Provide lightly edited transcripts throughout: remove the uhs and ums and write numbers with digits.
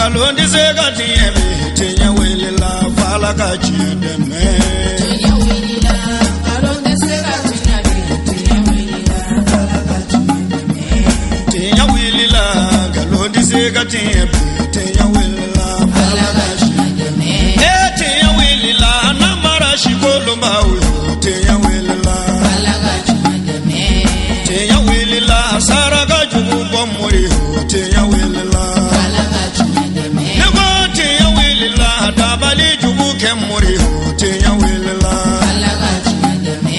Nkalon tɛ se ka tiɲɛ bi, tiɲɛ wulila f'Ala ka tiɲɛ dɛmɛ. Tiɲɛ wulila, nkalon tɛ se ka tiɲɛ bi, tiɲɛ wulila, Ala ka tiɲɛ dɛmɛ. Tiɲɛ wulila, nkalon tɛ se ka tiɲɛ bi, tiɲɛ wulila f'Ala Ala ka ka tiɲɛ tiɲɛ dɛmɛ. Ne tiɲɛ wulila, namara sikolonbaw yo, tiɲɛ wulila. Ala ka tiɲɛ dɛmɛ. Tiɲɛ wulila, saraka jugu bɔ mori yo, tiɲɛ wulila. Ala ka tiɲɛ dɛmɛ. Ne ko tiɲɛ wulila, dabali jugu kɛ mori yo, tiɲɛ wulila. Ala ka tiɲɛ dɛmɛ.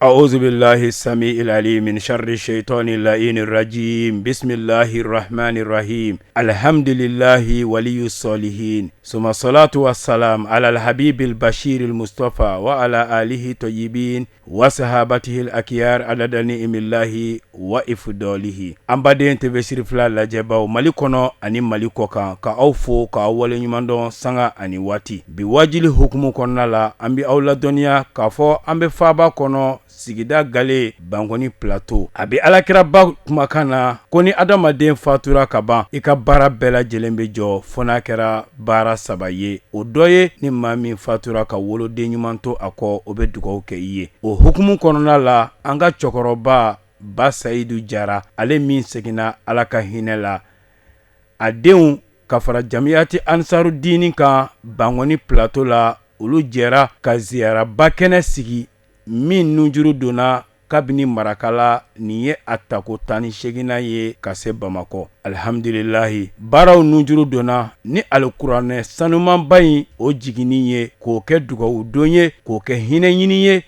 أعوذ بالله السميع العليم من شر الشيطان اللعين الرجيم بسم الله الرحمن الرحيم الحمد لله ولي الصالحين ثم الصلاة والسلام على الحبيب البشير المصطفى وعلى آله الطيبين وصحابته الأكيار عدد نعم الله وإفضاله An baden TV Sirifila lajɛbaw Mali kɔnɔ ani Mali kɔ kan, ka aw fo k'aw waleɲuman dɔn sanga ani waati. Bi wajuli hukumu kɔnɔna la, an bɛ aw ladɔnniya k'a fɔ an bɛ faaba kɔnɔ, sigida gale Bankoni Plateau. A bɛ alakiraba kumakan na ko ni adamaden fatura ka ban, i ka baara bɛɛ lajɛlen bɛ jɔ fo n'a kɛra baara saba ye. O dɔ ye ni maa min fatura ka woloden ɲuman to a kɔ, o bɛ dugawu kɛ i ye. O hukumu kɔnɔna la, an ka cɛkɔrɔba Ba Sayidu Jara, ale min seginna Ala ka hinɛ la, a denw ka fara Jamiyati Ansarudini kan Bankoni Plateau la, olu jɛra ka ziyaraba kɛnɛ sigi min nujuru donna kabini Marakala. Nin ye a tako 18nan ye ka se Bamakɔ. Alihamdulilahi, baaraw nujuru donna ni alikuranɛ sanumanba in o jiginni ye, k'o kɛ dugawu don ye, k'o kɛ hinɛ ɲini ye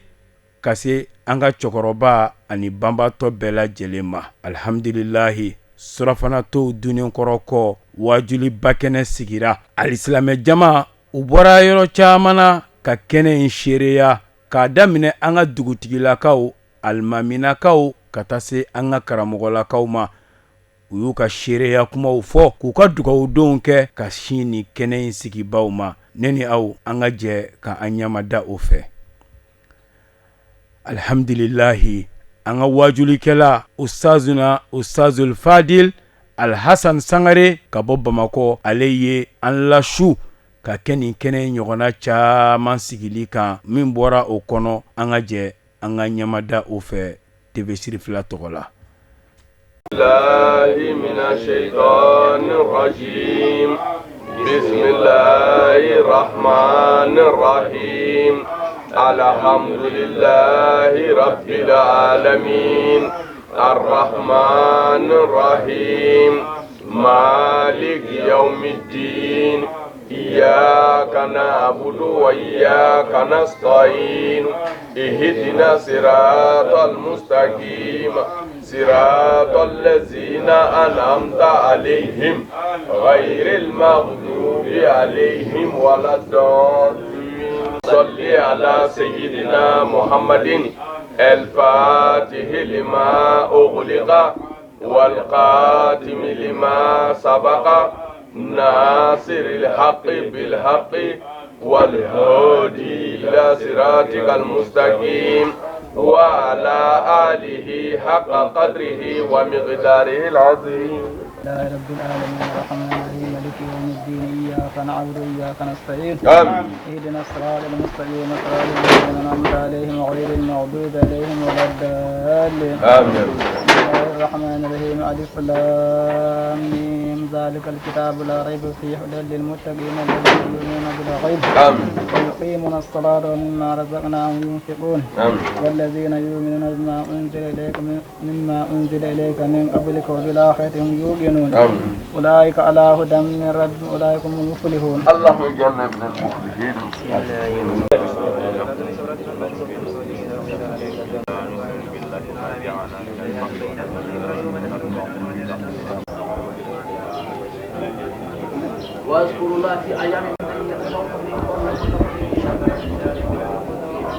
ka se an ka cɛkɔrɔba ani banbatɔ bɛɛ lajɛlen ma. Alihamdulilahi, surafana tow dunnen kɔrɔ kɔ, wajuliba kɛnɛ sigira. Alisilamɛ jama u bɔra yɔrɔ caman na ka kɛnɛ in seereya, k'a daminɛ an ka dugutigilakaw, alimaminakaw, ka taa se an ka karamɔgɔlakaw ma. U y'u ka seereya kumaw fɔ, k'u ka dugawudonw kɛ ka sin ni kɛnɛ in sigibaw ma. Ne ni aw, an ka jɛ ka an ɲɛmada o fɛ. Alihamdulilahi, an ka wajulikɛla Ustazuna Ustazul Fadil Alhasan Sangare ka bɔ Bamakɔ, ale ye an lasu ka kɛ nin kɛnɛ ɲɔgɔnna caman sigili kan. Min bɔra o kɔnɔ, an ka jɛ an ka ɲɛmada o fɛ TV Sirifila tɔgɔ la. Bismillahirrahmanirrahim. Alhamdulillahi rabbil alamin. Arrahmanir rahim. Maliki yawmiddin. Iyyaka na'budu wa iyyaka nasta'in. Ihdina siratal mustaqim. Siratal ladzina an'amta alaihim ghairil maghdubi alaihim waladdallin. Salli ala sayyidina Muhammadin al-Fatihi lima ughliqa wal khatimi lima sabaqa nasiril haqqi bil haqqi wal hadi ila siratikal mustaqim wa ala alihi haqqa qadrihi wa miqdarihil azim. لله رب العالمين الرحمن الرحيم مالك يوم الدين إياك نعبد وإياك نستعين آمين. اهدنا الصراط المستقيم صراط الذين أنعمت عليهم غير المغضوب عليهم ولا الضالين. آمين. بسم الله الرحمن الرحيم ألف لام ميم ذلك الكتاب لا ريب فيه هدى للمتقين الذين يؤمنون بالغيب آمين. ويقيمون الصلاة ومما رزقناهم ينفقون آمين. والذين يؤمنون بما أنزل إليك مما أنزل إليك من قبلك وبالآخرة هم يوقنون آمين. أولئك على هدى من ربهم أولئك هم المفلحون. اللهم اجعلنا من المفلحين.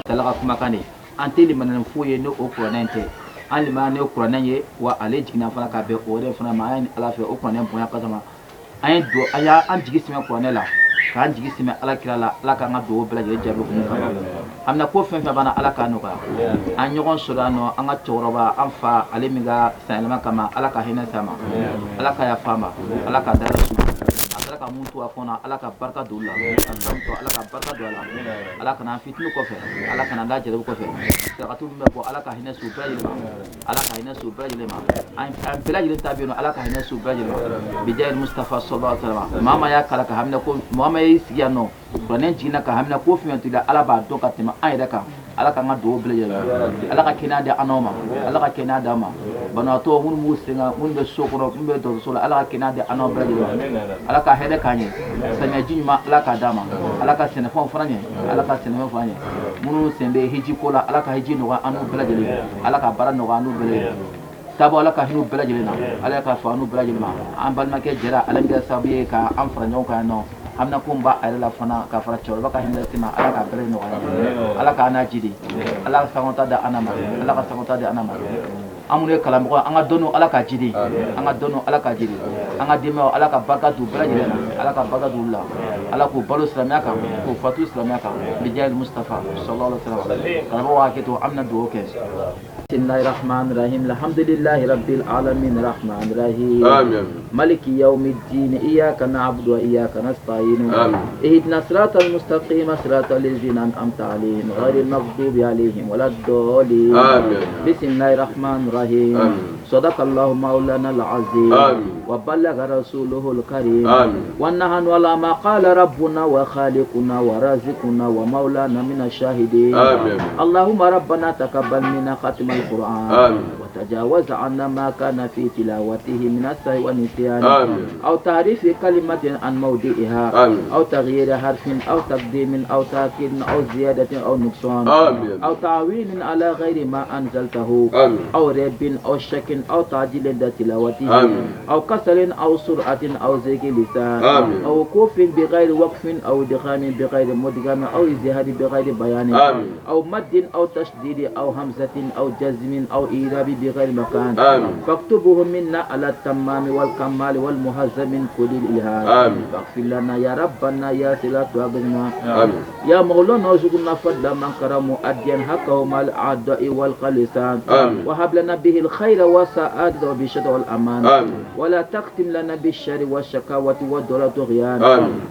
Ala ka kumakan de, an tɛ limaniya ni foyi ye ni o kuranɛ in tɛ. An limaniya ni kuranɛ ye, wa ale jiginna fana ka bɛn o yɛrɛ fana ma. An ye ala fɛ o kuranɛ bonya kama, an ye don, an y'an jigi sɛmɛ kuranɛ la. K'an jigi sɛmɛ Ala kira la, Ala k'an ka dugawu bɛɛ lajɛlen jaabi kun kama. An bɛna ko fɛn fɛn banna, Ala k'a nɔgɔya. An ɲɔgɔn sɔrɔ yan nɔ, an ka cɛkɔrɔba, an fa, ale min ka sanyɛlɛma kama, Ala ka hinɛ s'a ma, Ala ka yafa a ma, Ala ka dayɔrɔ suma. A sera ka mun to a kɔnɔ, Ala ka barika don u la. A ka mun to, Ala ka barika don a la. Ala kana an fitini kɔfɛ, Ala kana an da jarabi kɔfɛ. Sarakatu min bɛ bɔ, Ala ka hinɛ s'u bɛɛ lajɛlen ma, Ala ka hinɛ s'u bɛɛ lajɛlen ma. An bɛɛ lajɛlen ta bɛ yen nɔ, Ala ka hinɛ s'u bɛɛ lajɛlen ma, bijahi Mustafa sallallahu alaihi wasallam. Maa maa y'a kalan ka hamina ko, maa maa y'i sigi yan nɔ, kuranɛ jiginna ka hamina ko fɛn fɛn to i la, Ala b'a dɔn ka tɛmɛ an yɛrɛ kan. Ala k'an ka dugawu bɛɛ lajɛlen, Ala ka kɛnɛya di an n'aw ma, Ala ka kɛnɛya d'an ma. Banabaatɔ minnu b'u sen kan, minnu bɛ so kɔnɔ, minnu bɛ dɔgɔtɔrɔso la, Ala ka kɛnɛya di an n'aw bɛɛ lajɛlen ma. Ala ka hɛrɛ k'an ye, samiyaji ɲuman Ala k'a d'an ma, Ala ka sɛnɛfɛnw fana ɲɛ, Ala ka sɛnɛfɛnw fana ɲɛ. Minnu sen bɛ hiji ko la, Ala ka hiji nɔgɔya an n'u bɛɛ lajɛlen, Ala ka baara nɔgɔya an n'u bɛɛ lajɛlen. Taabɔ, Ala ka hinɛ u bɛɛ lajɛlen na, Ala ka fa n'u bɛɛ lajɛlen ma. An balimakɛ Jara, ale min kɛra sababu ye ka an fara ɲɔgɔn kan yan nɔ, hamina ko b'a a yɛrɛ la fana, ka fara cɛkɔrɔba ka hinɛ lase ma, Ala k'a bɛɛ nɔgɔya, Ala k'an n'a jidi, Ala ka sankɔrɔta di an ma, Ala ka sankɔrɔta di an ma. An minnu ye karamɔgɔ, an ka dɔnniw Ala ka jidi, an ka dɔnniw Ala ka jidi, an ka denbayaw Ala ka barika don bɛɛ lajɛlen na, Ala ka barika don olu la, Ala k'u balo silamɛya kan, k'u fatu silamɛya kan, bijahi Mustafa sallallahu alaihi wasallam. Karamɔgɔ hakɛ to, an bɛna dugawu kɛ. بسم الله الرحمن الرحيم، الحمد لله رب العالمين، الرحمن الرحيم. آمين. مالك يوم الدين، إياك نعبد وإياك نستعين. آمين. اهدنا الصراط المستقيم، صراط الذين أنعمت عليهم غير المغضوب عليهم ولا الضالين. آمين. بسم الله الرحمن الرحيم. آمين. صدق الله مولانا العظيم. آمين. وبلغ رسوله الكريم. آمين. ونحن على ما قال ربنا وخالقنا ورازقنا ومولانا من الشاهدين. آمين. اللهم ربنا تقبل منا ختم القرآن. آمين. وتجاوز عنا ما كان في تلاوته من السهو والنسيان. آمين. أو تعريف كلمة عن موضعها. آمين. أو تغيير حرف أو تقديم أو تأخير أو زيادة أو نقصان. آمين. أو تعويل على غير ما أنزلته. آمين. أو ريب أو شك أو تعجيل عند تلاوته. آمين. أو كسل أو سرعة أو زيغ لسان. آمين. أو وقوف بغير وقف أو إدغام بغير مدغم أو إزهار بغير بيان. آمين. أو مد أو تشديد أو همزة أو جزم أو إيراب بغير مكان. آمين. فاكتبه منا على التمام والكمال والمهذب من كل الإلهام. آمين. فاغفر لنا يا ربنا يا صلة وأغننا. آمين. يا مولانا ارزقنا فضل من كرم مؤديا حقه مع الأعداء والقلسان. آمين. وهب لنا به الخير والسعادة وبالشر والأمان. آمين. ولا تختم لنا بالشر والشقاوة والضلال والطغيان. آمين.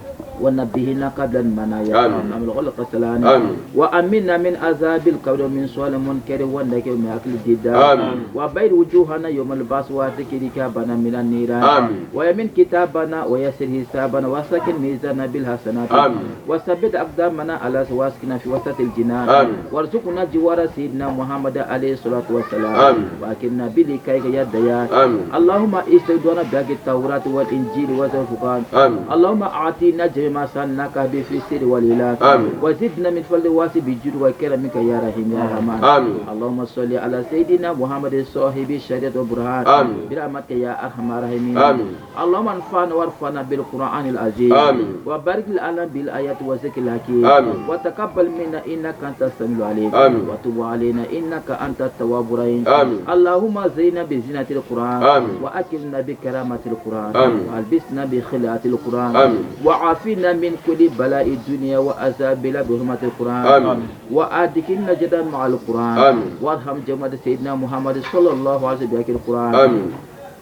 ونبهنا قبل المنايا. آمين. من الغلق السلام. آمين. وأمنا من عذاب القبر ومن سؤال المنكر والنكير ومن أكل الديدان. آمين. وبير وجوهنا يوم البعث واتك ركابنا من النيران. آمين. ويمن كتابنا ويسر حسابنا وسكن ميزانا بالحسنات. آمين. وثبت أقدامنا على واسكنا في وسط الجنان. آمين. وارزقنا جوار سيدنا محمد عليه الصلاة والسلام. آمين. وأكرمنا بلقائك يا ديان. آمين. اللهم استودعنا باقي التوراة والإنجيل والفرقان. آمين. اللهم أعطينا جميع ما سألناك به في السر والإعلان. آمين. وزدنا من فضل واسع بجود وكرمك يا رحيم يا رحمن. آمين. اللهم صل على سيدنا محمد صاحب الشريعة والبرهان. آمين. برحمتك يا أرحم الراحمين. آمين. اللهم انفعنا وارفعنا بالقرآن العظيم. آمين. وبارك لنا بالآيات والذكر الحكيم. آمين. وتقبل منا إنك أنت السميع العليم. آمين. وتب علينا إنك أنت التواب الرحيم. آمين. اللهم زينا بزينة القرآن. آمين. وأكلنا بكرامة القرآن. آمين. وألبسنا بخلعة القرآن. آمين. وعافنا من كل بلاء الدنيا وعذاب بحرمة القرآن. آمين. وأدخلنا جدا مع القرآن. آمين. وارحم جماعة سيدنا محمد صلى الله عليه وسلم بحق القرآن. آمين.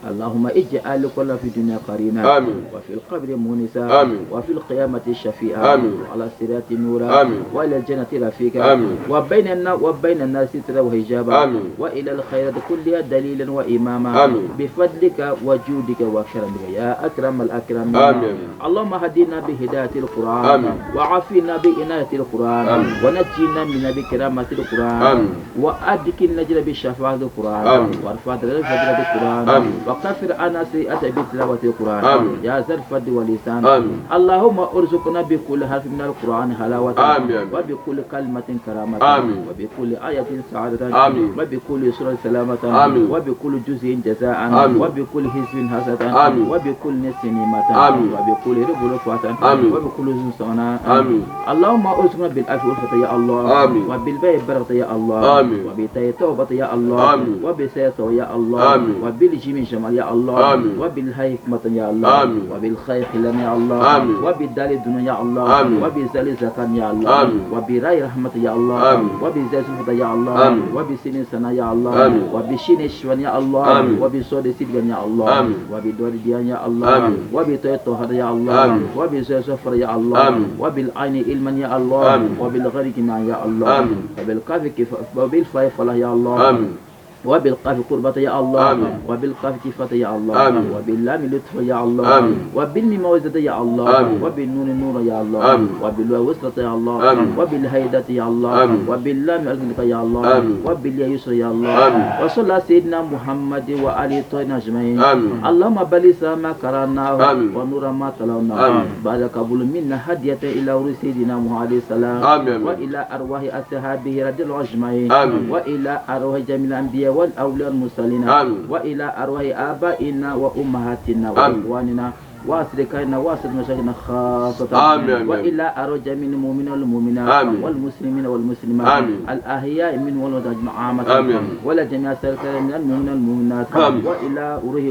اللهم اجعل كل في الدنيا قرينا. آمين. وفي القبر مونسا. آمين. وفي القيامة شفيعا. آمين. وعلى الصراط نورا. آمين. وإلى الجنة رفيقا. آمين. وبيننا وبين الناس سترا وحجابا. آمين. وإلى الخيرات كلها دليلا وإماما. آمين. بفضلك وجودك وكرمك يا أكرم الأكرمين. آمين. اللهم هدينا بهداية القرآن. آمين. وعافنا بعناية القرآن. آمين. ونجينا من بكرامة القرآن. آمين. وأدخلنا الجنة بشفاعة القرآن. آمين. وارفع درجة فضيلة القرآن. آمين. وكفر عنا سيئات بتلاوة القرآن. آمين. يا ذا الفضل والإحسان. آمين. اللهم ارزقنا بكل حرف من القرآن حلاوة. آمين. وبكل كلمة كرامة. آمين. وبكل آية سعادة. آمين. وبكل سورة سلامة. آمين. وبكل جزء جزاء. آمين. وبكل حزب حسنة. آمين. وبكل نصف نعمة. آمين. وبكل ربع رفعة. آمين. وبكل جزء صنع. آمين. اللهم ارزقنا بالعفو والفتح يا الله. آمين. وبالبيع بركة يا الله. آمين. وبالتوبة يا الله. آمين. وبالسياسة يا الله. آمين. وبالجميع جمال يا الله آمين. وبالهاء حكمة يا الله آمين. وبالخاء خلا يا الله آمين. وبالدال دنيا يا الله آمين. وبالزال زكاة يا الله آمين. وبالراء رحمة يا الله آمين. وبالزاي سلطة يا الله آمين. وبالسين سنة يا الله آمين. وبالشين شوان يا الله آمين. وبالصاد صدقا يا الله آمين. وبالدال ديان يا الله آمين. وبالتاء طهر يا الله آمين. وبالزاي سفر يا الله آمين. وبالعين علما يا الله آمين. وبالغير جنا يا الله آمين. وبالقاف كف وبالفاء فلاح يا الله آمين. وبالقاف قربة يا الله آمين. وبالقاف كفة يا الله آمين. وباللام لطف يا الله آمين. وبالميم موعظة يا الله آمين. وبالنون نور يا الله آمين. وبالواو وصلة يا الله آمين. وبالهيدة يا الله آمين. وباللام أغنك يا الله آمين. وبالياء يسر يا الله آمين. وصلى سيدنا محمد وآله الطاهرين أجمعين آمين. اللهم بلغ ما قرأناه آمين. ونور ما تلوناه آمين. بعد قبول منا هدية إلى روح سيدنا محمد عليه السلام آمين. وإلى أرواح أصحابه رضي الله أجمعين آمين. وإلى أرواح جميع الأنبياء والأولياء المرسلين آمين. وإلى أرواح آبائنا وأمهاتنا آمين. وإخواننا وأصدقائنا وأصدقاء مشايخنا خاصة آمين. آمين. وإلى أرواح جميع المؤمنين والمؤمنات آمين. والمسلمين والمسلمات آمين. الأحياء منهم والأموات عامة آمين. ولا جميع سائر من المؤمنين والمؤمنات آمين. وإلى روح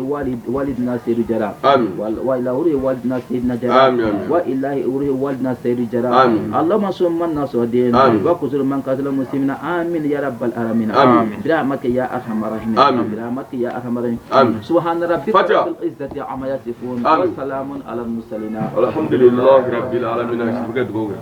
والدنا سيد جلال آمين. وإلى روح والدنا سيدنا جلال آمين. آمين. وإلى روح والدنا سيد جلال آمين. اللهم صل من نصر الدين آمين. وكسر من قتل المسلمين آمين يا رب العالمين آمين. برحمتك يا أرحم الراحمين آمين. برحمتك يا أرحم الراحمين آمين. سبحان ربك فاتحة. رب العزة عما يصفون آمين. وسلام على المرسلين الحمد لله رب العالمين. بقى دقوقة.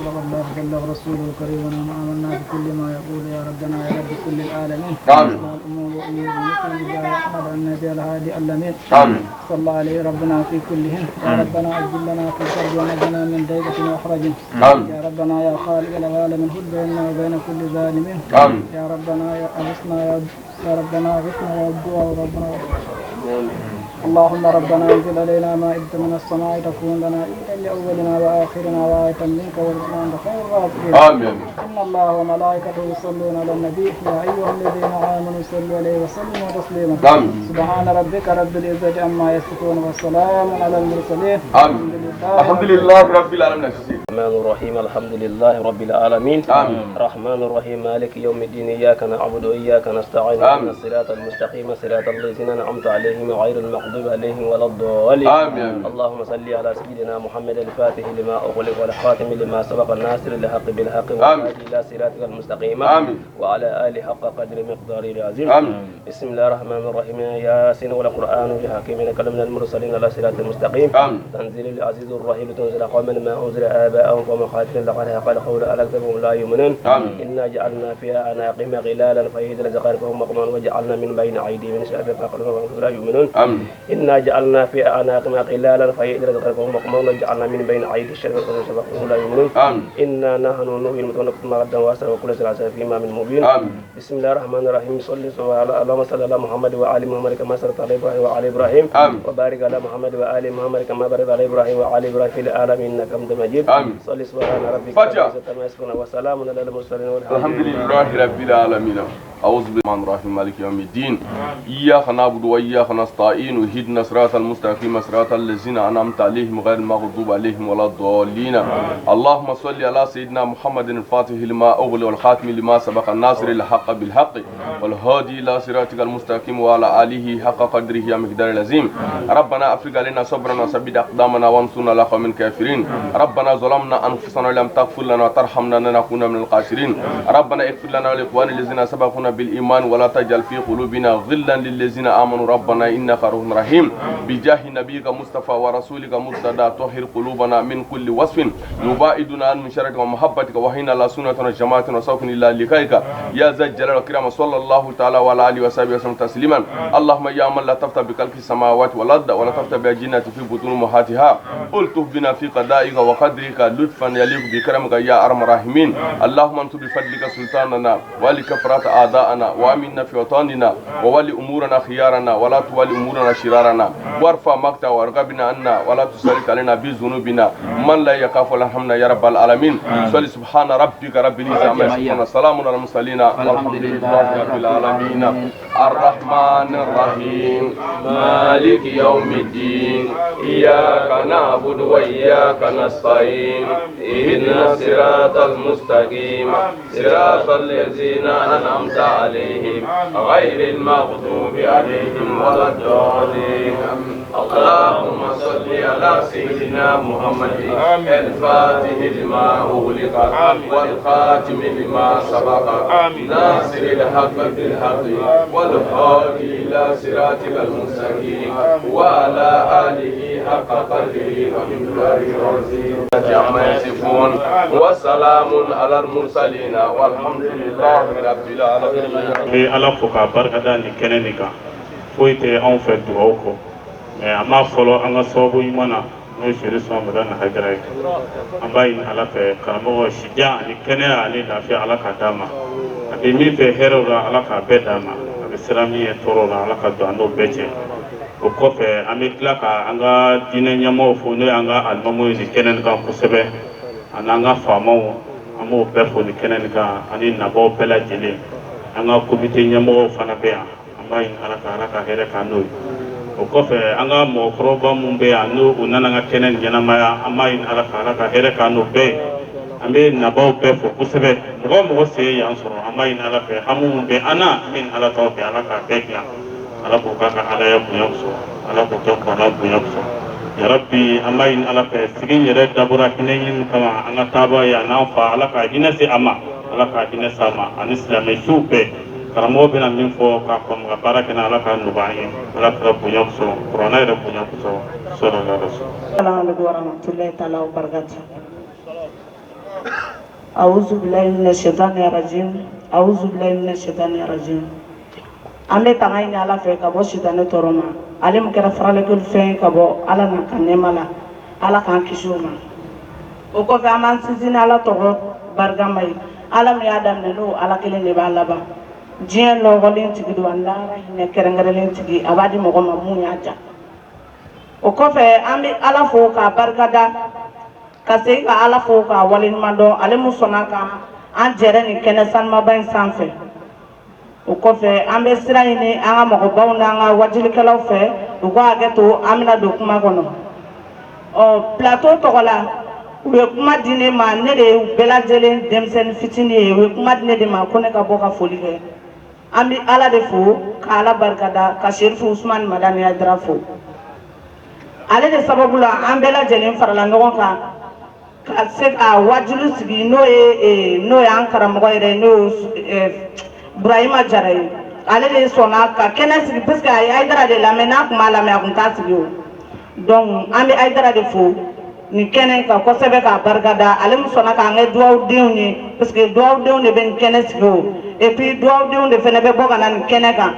صلى الله وسلم رسوله الكريم ونحن آمنا بكل ما يقول يا ربنا يا رب كل العالمين. آمين. أصلح الأمور وأمور المسلمين بجاه أحمد النبي الهادي الأمين. آمين. صلى عليه ربنا في كلهن. يا ربنا عجل لنا في الفرج ونجنا من ضيقة وحرج. آمين. يا ربنا يا خالق العالم هد بيننا وبين كل ظالم. آمين. يا ربنا يا أغثنا يا ربنا أغثنا يا الدعاء ربنا. اللهم ربنا انزل علينا مائدة من السماء تكون لنا عيدا لأولنا وآخرنا وآية منك وارزقنا أنت خير الرازقين. آمين. إن الله وملائكته يصلون على النبي يا أيها الذين آمنوا صلوا عليه وسلموا تسليما. آمين. سبحان ربك رب العزة عما يصفون وسلام على المرسلين. آمين. الحمد لله رب العالمين. الرحمن الرحيم الحمد لله رب العالمين. آمين. الرحمن الرحيم مالك يوم الدين إياك نعبد وإياك نستعين آمين. اهدنا الصراط المستقيم صراط الذين أنعمت عليهم غير المغضوب عليهم ولا الضالين. آمين. اللهم صل على سيدنا محمد الفاتح لما أغلق والخاتم لما سبق الناصر للحق بالحق والهادي إلى صراطك المستقيم. آمين. وعلى آله حق قدر مقداره العظيم. آمين. بسم الله الرحمن الرحيم ياسين والقرآن الحكيم إنك لمن المرسلين على صراط المستقيم. آمين. تنزيل العزيز الرحيم تنزل قوما ما أنزل آباءهم وهم خافين لقد حق القول على أكثرهم لا يؤمنون. آمين. إنا جعلنا فيها أعناقهم غلالا فهي إلى الأذقان فهم مقمحون وجعلنا من بين أيديهم سدا فهم لا يؤمنون. آمين. إنا جعلنا في أعناقهم غلالا فهي إلى الأذقان فهم مقمحون وجعلنا من بين أيديهم سدا فهم لا يؤمنون. آمين. إنا نحن نحيي الموتى ونكتب ما قدموا وآثارهم وكل شيء في إمام مبين. آمين. بسم الله الرحمن الرحيم صلى اللهم صل على محمد وآل محمد كما صليت على إبراهيم وآل إبراهيم. آمين. وبارك على محمد وآل محمد كما باركت على إبراهيم وآل إبراهيم في العالمين إنك حميد مجيد. آمين. صل سبحان ربك فاتحة. رب العزة عما يصفون وسلام على المرسلين الحمد لله رب العالمين. أعوذ بالله الرحمن الرحيم مالك يوم الدين إياك نعبد وإياك نستعين اهدنا الصراط المستقيم صراط الذين أنعمت عليهم غير المغضوب عليهم ولا الضالين. اللهم صل على سيدنا محمد الفاتح لما أغلق والخاتم لما سبق الناصر الحق بالحق والهادي إلى صراطك المستقيم وعلى آله حق قدره ومقداره العظيم. ربنا أفرغ علينا صبرا وثبت أقدامنا وانصرنا على القوم الكافرين. ربنا ظلمنا أنفسنا ولم تغفر لنا وترحمنا لنكون من الخاسرين. ربنا اغفر لنا ولإخواننا الذين سبقونا بالإيمان ولا تجعل في قلوبنا غلا للذين آمنوا ربنا إنك رؤوف رحيم. بجاه نبيك مصطفى ورسولك مرتضى طهر قلوبنا من كل وصف يباعدنا عن مشاركة ومحبتك وهنا لا سنة وجماعة وسوق إلى لقائك يا ذا الجلال والإكرام. صلى الله تعالى وعلى آله وصحبه وسلم تسليما. اللهم يا من لا تفتح بخلق السماوات والأرض ولا تفتح بأجنة في بطون أمهاتها الطف بنا في قضائك وقدرك لطفا يليق بكرمك يا أرحم الراحمين. اللهم انصر بفضلك سلطاننا ولكفرة أعداءنا وامنا في وطننا وولي أمورنا خيارنا ولا تولي أمورنا شرارنا وارفع مقتا وارغبنا عنا ولا تسلط علينا بذنوبنا من لا يخاف ولا يرحمنا يا رب العالمين. صل سبحان ربك رب العزة عما يصفون وسلام على المرسلين والحمد لله رب العالمين. الرحمن الرحيم مالك يوم الدين إياك نعبد وإياك نستعين اهدنا الصراط المستقيم صراط الذين أنعمت عليهم غير المغضوب عليهم ولا الضالين. اللهم صل على سيدنا محمد الفاتح لما أغلق والخاتم لما سبق ناصر الحق بالحق والهادي إلى صراطك المستقيم وعلى آله حق قدره ومقداره العظيم عما يصفون وسلام على المرسلين والحمد لله رب العالمين. An bɛ Ala fo k'a barikada nin kɛnɛ nin kan. Foyi tɛ anw fɛ dugawu kɔ, mais an b'a fɔlɔ an ka sababu ɲuman na, n'o ye Serifu Madani Hayidara ye. An b'a ɲini Ala fɛ, karamɔgɔ, sijan ani kɛnɛya ani lafiya, Ala k'a d'a ma. A bɛ min fɛ hɛrɛw la, Ala k'a bɛɛ d'a ma. A bɛ siran min ye tɔɔrɔ la, Ala ka don an n'o bɛɛ cɛ. O kɔfɛ, an bɛ tila ka an ka diinɛ ɲɛmɔgɔw fo, n'o ye an ka alimamuw ye nin kɛnɛ nin kan kosɛbɛ, ani an ka faamaw, an b'o bɛɛ fo nin kɛnɛ nin kan, ani nabaw bɛɛ lajɛlen. An ka komite ɲɛmɔgɔw fana bɛ yan. An b'a ɲini Ala ka, Ala ka hɛrɛ k'an n'o ye. O kɔfɛ, an ka mɔgɔkɔrɔba minnu bɛ yan, n'o u nana an ka kɛnɛ nin ɲɛnamaya, an b'a ɲini Ala ka, Ala ka hɛrɛ k'an n'o bɛɛ ye. An bɛ nabaw bɛɛ fo kosɛbɛ. Mɔgɔ o mɔgɔ sen ye yan sɔrɔ, an b'a ɲini Ala fɛ, hami minnu bɛ an na min Ala t'aw fɛ, Ala k'a bɛɛ dilan. Ala k'o k'a ka Alaya bonya kosɔn, Ala k'o kɛ Kuranɛ bonya kosɔn, yarabi. An b'a ɲini Ala fɛ, sigi in yɛrɛ dabɔra hinɛ ɲini kama. An ka taaba ye a n'an fa, Ala ka hinɛ se a ma, Ala ka hinɛ se a ma ani silamɛ siw bɛɛ. Karamɔgɔ bɛna min fɔ k'a kɔn ka baara kɛ, Ala ka nɔgɔya an ye, Ala kɛra bonya kosɔn, Kuranɛ yɛrɛ bonya kosɔn, sɔrɔ rasul. السلام عليكم ورحمة الله تعالى وبركاته. أعوذ بالله من الشيطان الرجيم، أعوذ بالله من الشيطان الرجيم. An bɛ tanga ɲini Ala fɛ ka bɔ sitanɛ tɔɔrɔ ma. Ale min kɛra faralikɛli fɛn ye ka bɔ Ala n'a ka nɛɛma la, Ala k'an kisi o ma. O kɔfɛ, an b'an sinsin ni Ala tɔgɔ barikama ye. Ala min y'a daminɛ, n'o Ala kelen de b'a laban. Diɲɛ lɔgɔlen tigi don, ani lahara hinɛ kɛrɛnkɛrɛnlen tigi, a b'a di mɔgɔ ma mun y'a ja. O kɔfɛ, an bɛ Ala fo k'a barikada, ka segin ka Ala fo k'a waleɲuman dɔn, ale mun sɔnna ka an jɛrɛ nin kɛnɛ sanumaba in sanfɛ. O kɔfɛ, an bɛ sira ɲini an ka mɔgɔbaw n'an ka wajilikɛlaw fɛ, u ka hakɛ to, an bɛna don kuma kɔnɔ. Ɔ, plateau tɔgɔ la, u ye kuma di ne ma. Ne de ye u bɛɛ lajɛlen denmisɛnnin fitinin ye. U ye kuma di ne de ma ko ne ka bɔ ka foli kɛ. An bɛ Ala de fo ka Ala barikada, ka Serifu Usumani Madani Hayidara fo. Ale de sababu la, an bɛɛ lajɛlen farala ɲɔgɔn kan ka se ka wajulu sigi, n'o ye an karamɔgɔ yɛrɛ, n'o ye Burahima Jara ye. Ale de sɔnna ka kɛnɛ sigi parce que a ye Hayidara de lamɛn. N'a tun m'a lamɛn, a tun t'a sigi o. Donc an bɛ Hayidara de fo nin kɛnɛ kan kosɛbɛ k'a barikada, ale min sɔnna k'an kɛ duwawudenw ye, parce que duwawudenw de bɛ nin kɛnɛ sigi o, et puis duwawudenw de fana bɛ bɔ ka na nin kɛnɛ kan.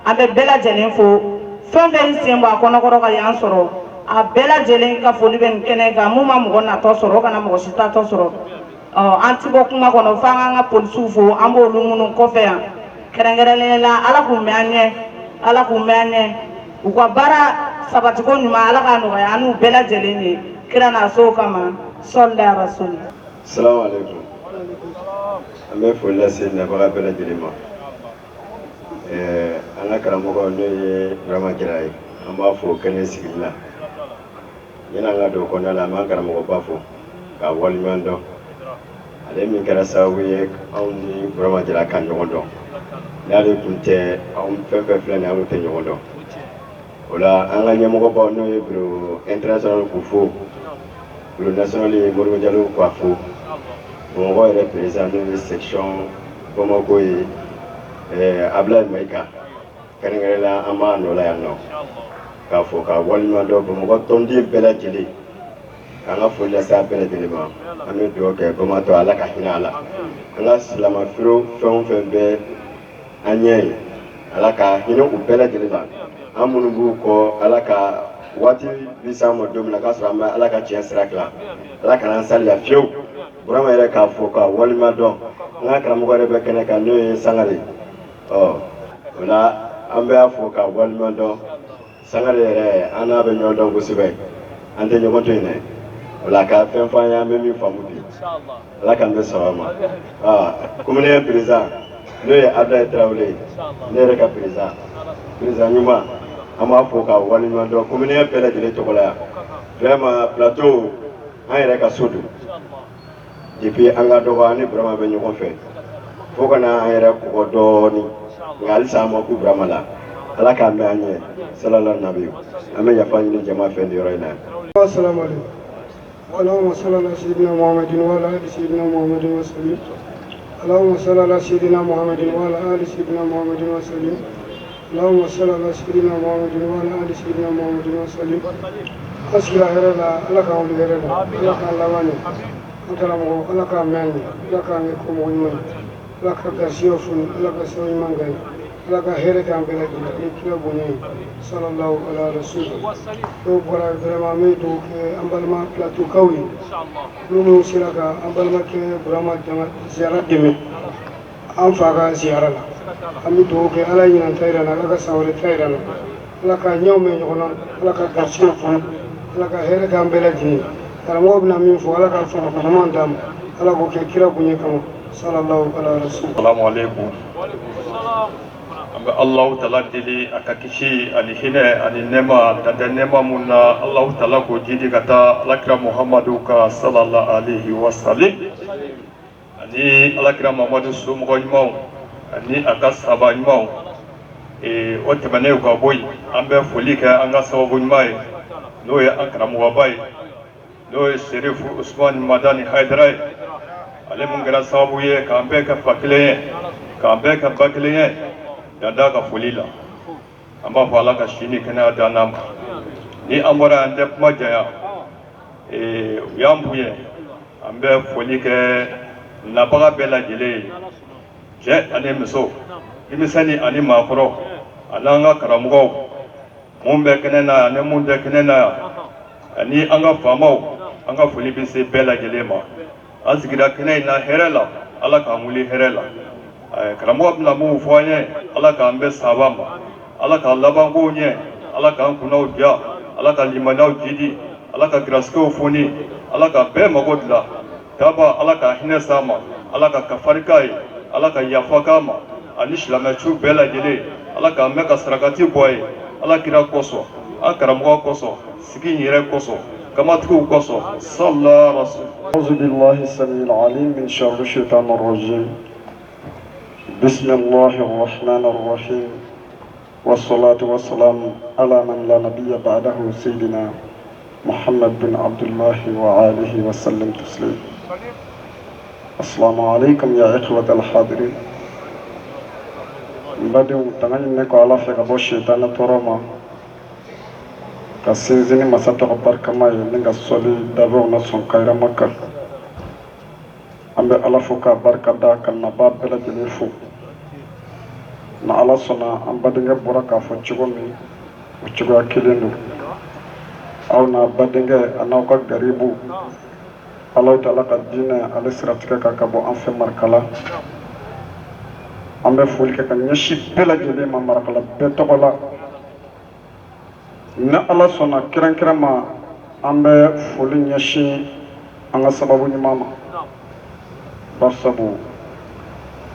An bɛ bɛɛ lajɛlen fo. Fɛn fɛn y'i sen bɔ a kɔnɔkɔrɔ ka yan sɔrɔ, a bɛɛ lajɛlen ka foli bɛ nin kɛnɛ kan. Mun ma mɔgɔ natɔ sɔrɔ, o kana mɔgɔ si tatɔ sɔrɔ. Ɔ, an ti bɔ kuma kɔnɔ f'an k'an ka polisiw fo, an b'olu minnu kɔfɛ yan kɛrɛnkɛrɛnnenya la. Ala k'u mɛn an ɲɛ, Ala k'u mɛn an ɲɛ. U ka baara sabatiko ɲuman, Ala k'a nɔgɔya an n'u bɛɛ lajɛlen ye, kira n'a sow kama, sɔli rasuli. Salamu alaikum. An bɛ foli lase nabaga bɛɛ lajɛlen ma. An ka karamɔgɔ, n'o ye Burama Jara ye, an b'a fo kɛnɛ sigili la. Yanni an ka don kɔnɔna la, an b'an karamɔgɔba fo k'a waleɲuman dɔn. Ale min kɛra sababu ye anw ni Burama Jara ka ɲɔgɔn dɔn. N'ale tun tɛ, anw fɛn fɛn filɛ nin ye, anw tɛ ɲɔgɔn dɔn. O la, an ka ɲɛmɔgɔbaw, n'o ye bureau international k'u fo, bureau national ye Modibo Jalo k'a fo, Bamakɔ yɛrɛ président, n'o ye section Bamako ye, Abulayi Mayiga, kɛrɛnkɛrɛnnenya la, an b'a nɔ la yan nɔ k'a fɔ k'a waleɲuman dɔn. Bamakɔ tɔnden bɛɛ lajɛlen, k'an ka foli lase a bɛɛ lajɛlen ma. An bɛ dugawu kɛ Bamatɔ, Ala ka hinɛ a la. An ka silamɛforo fɛn o fɛn bɛ an ɲɛ ye, Ala ka hinɛ u bɛɛ lajɛlen la. An minnu b'u kɔ, Ala ka waati bi s'an ma don min na k'a sɔrɔ an bɛ Ala ka tiɲɛ sira dilan, Ala kana an saliya fiyewu. Burama yɛrɛ k'a fɔ k'a waleɲuman dɔn. An ka karamɔgɔ yɛrɛ bɛ kɛnɛ kan, n'o ye Sangare. Ɔ, o la, an bɛ a fɔ k'a waleɲuman dɔn. Sangare yɛrɛ, an n'a bɛ ɲɔgɔn dɔn kosɛbɛ, an tɛ ɲɔgɔn to yen dɛ. O la, ka fɛn fɔ an ye, an bɛ min faamu bi, Ala k'an bɛ sababa ma. Aa, commune président, n'o ye Abdoulaye Tarawele ye, ne yɛrɛ ka président, président ɲuman, an b'a fɔ k'a waleɲuman dɔn commune bɛɛ lajɛlen tɔgɔ la yan. Vraiment, plateau, an yɛrɛ ka so don. Depuis an ka dɔgɔ, an ni Burama bɛ ɲɔgɔn fɛ. Fo ka na an yɛrɛ kɔgɔ dɔɔni, nka halisa an ma ku Burama la. Ala k'an mɛn an ɲɛ salala nabi. An bɛ yafa ɲini jama fɛ nin yɔrɔ in na. السلام عليكم. اللهم صل على سيدنا محمد وعلى ال سيدنا محمد وسلم. اللهم صل على سيدنا محمد وعلى ال سيدنا محمد وسلم. اللهم صل على سيدنا محمد وعلى ال سيدنا محمد وسلم. An sigira hɛrɛ la, Ala k'an wuli hɛrɛ la, Ala k'an laban ɲɛ. An karamɔgɔ, Ala k'an mɛn ɲɛ, Ala k'an kɛ komɔgɔ ɲuman ye, Ala ka garisigɛw foni, Ala ka sababu ɲuman k'an ye, Ala ka hɛrɛ k'an bɛɛ lajɛlen ni kira bonya ye, sallallahu ala rasul. N'o bɔra, vraiment, an bɛ dugawu kɛ an balima Plateaukaw ye, olu minnu sera ka an balimakɛ Burama jama ziyara dɛmɛ an fa ka ziyara la. An bɛ dugawu kɛ, Ala ye ɲinan ta yira n na, Ala ka san wɛrɛ ta yira n na, Ala ka ɲɛw mɛn ɲɔgɔn na, Ala ka garisigɛw foni, Ala ka hɛrɛ k'an bɛɛ lajɛlen. Karamɔgɔ bɛna min fɔ, Ala ka faamu ɲuman d'an ma, Ala k'o kɛ kira bonya kama, sallallahu ala rasul. Salamu alaikum. An bɛ Alahu Taala deli a ka kisi ani hinɛ ani nɛɛma dantɛ nɛɛma mun na, Alahu Taala k'o jidi ka taa Alakira Muhamadu kan, sallallahu alaihi wa salim, ani Alakira Muhamadu somɔgɔ ɲumanw ani a ka sahaba ɲumanw. O tɛmɛnen ka bɔ yen, an bɛ foli kɛ an ka sababu ɲuman ye, n'o ye an karamɔgɔba ye, n'o ye Serifu Usumani Madani Hayidara ye, ale mun kɛra sababu ye k'an bɛɛ kɛ fa kelen ye, k'an bɛɛ kɛ ba kelen ye. Dan da ka foli la, an b'a fɔ Ala ka si ni kɛnɛya d'an n'a ma. Ni an bɔra yan, an tɛ kuma janya. U y'an bonya. An bɛ foli kɛ nabaga bɛɛ lajɛlen ye, cɛ ani muso, denmisɛnnin ani maakɔrɔ, ani an ka karamɔgɔw mun bɛ kɛnɛ na yan ani mun tɛ kɛnɛ na yan, ani an ka faamaw. An ka foli bɛ se bɛɛ lajɛlen ma. An sigira kɛnɛ in na hɛrɛ la, Ala k'an wuli hɛrɛ la. Karamɔgɔ bɛna mun fɔ an ye, Ala k'an bɛn saba ma, Ala k'an labankow ɲɛ, Ala k'an kunnaw diya, Ala ka limaniyaw jidi, Ala ka garisigɛw foni, Ala ka bɛɛ mago dilan. Daba, Ala ka hinɛ s'a ma, Ala ka kafari k'a ye, Ala ka yafa k'a ma ani silamɛsu bɛɛ lajɛlen. Ala k'an mɛn ka sarakati bɔ a ye, Ala kira kosɔn, an karamɔgɔ kosɔn, sigi in yɛrɛ kosɔn, kamatigiw kosɔn, sala rasul. أعوذ بالله السميع العليم من شر الشيطان الرجيم. بسم الله الرحمن الرحيم، والصلاة والسلام على من لا نبي بعده، سيدنا محمد بن عبد الله وآله وسلم تسليم. السلام عليكم يا إخوة الحاضرين. N badenw, tanga ɲininen kɔ Ala fɛ ka bɔ shetana tɔɔrɔ ma, ka sinsin ni masa tɔgɔ barikama ye, ni ka sɔli dabɛnw na sɔn kayirama kan. An bɛ Ala fo k'a barika da, ka nabaa bɛɛ lajɛlen fo. Na Ala sɔnna, an badenkɛ bɔra k'a fɔ cogo min, o cogoya kelen don. Aw n'a badenkɛ a n'aw ka garibu, Alahu Taala ka diinɛ ale siratigɛ kan, ka bɔ an fɛ Marikala. An bɛ foli kɛ ka ɲɛsin bɛɛ lajɛlen ma Marakala bɛɛ tɔgɔ la. Ni Ala sɔnna, kɛrɛnkɛrɛn ma, an bɛ foli ɲɛsin an ka sababu ɲuman ma, barisabu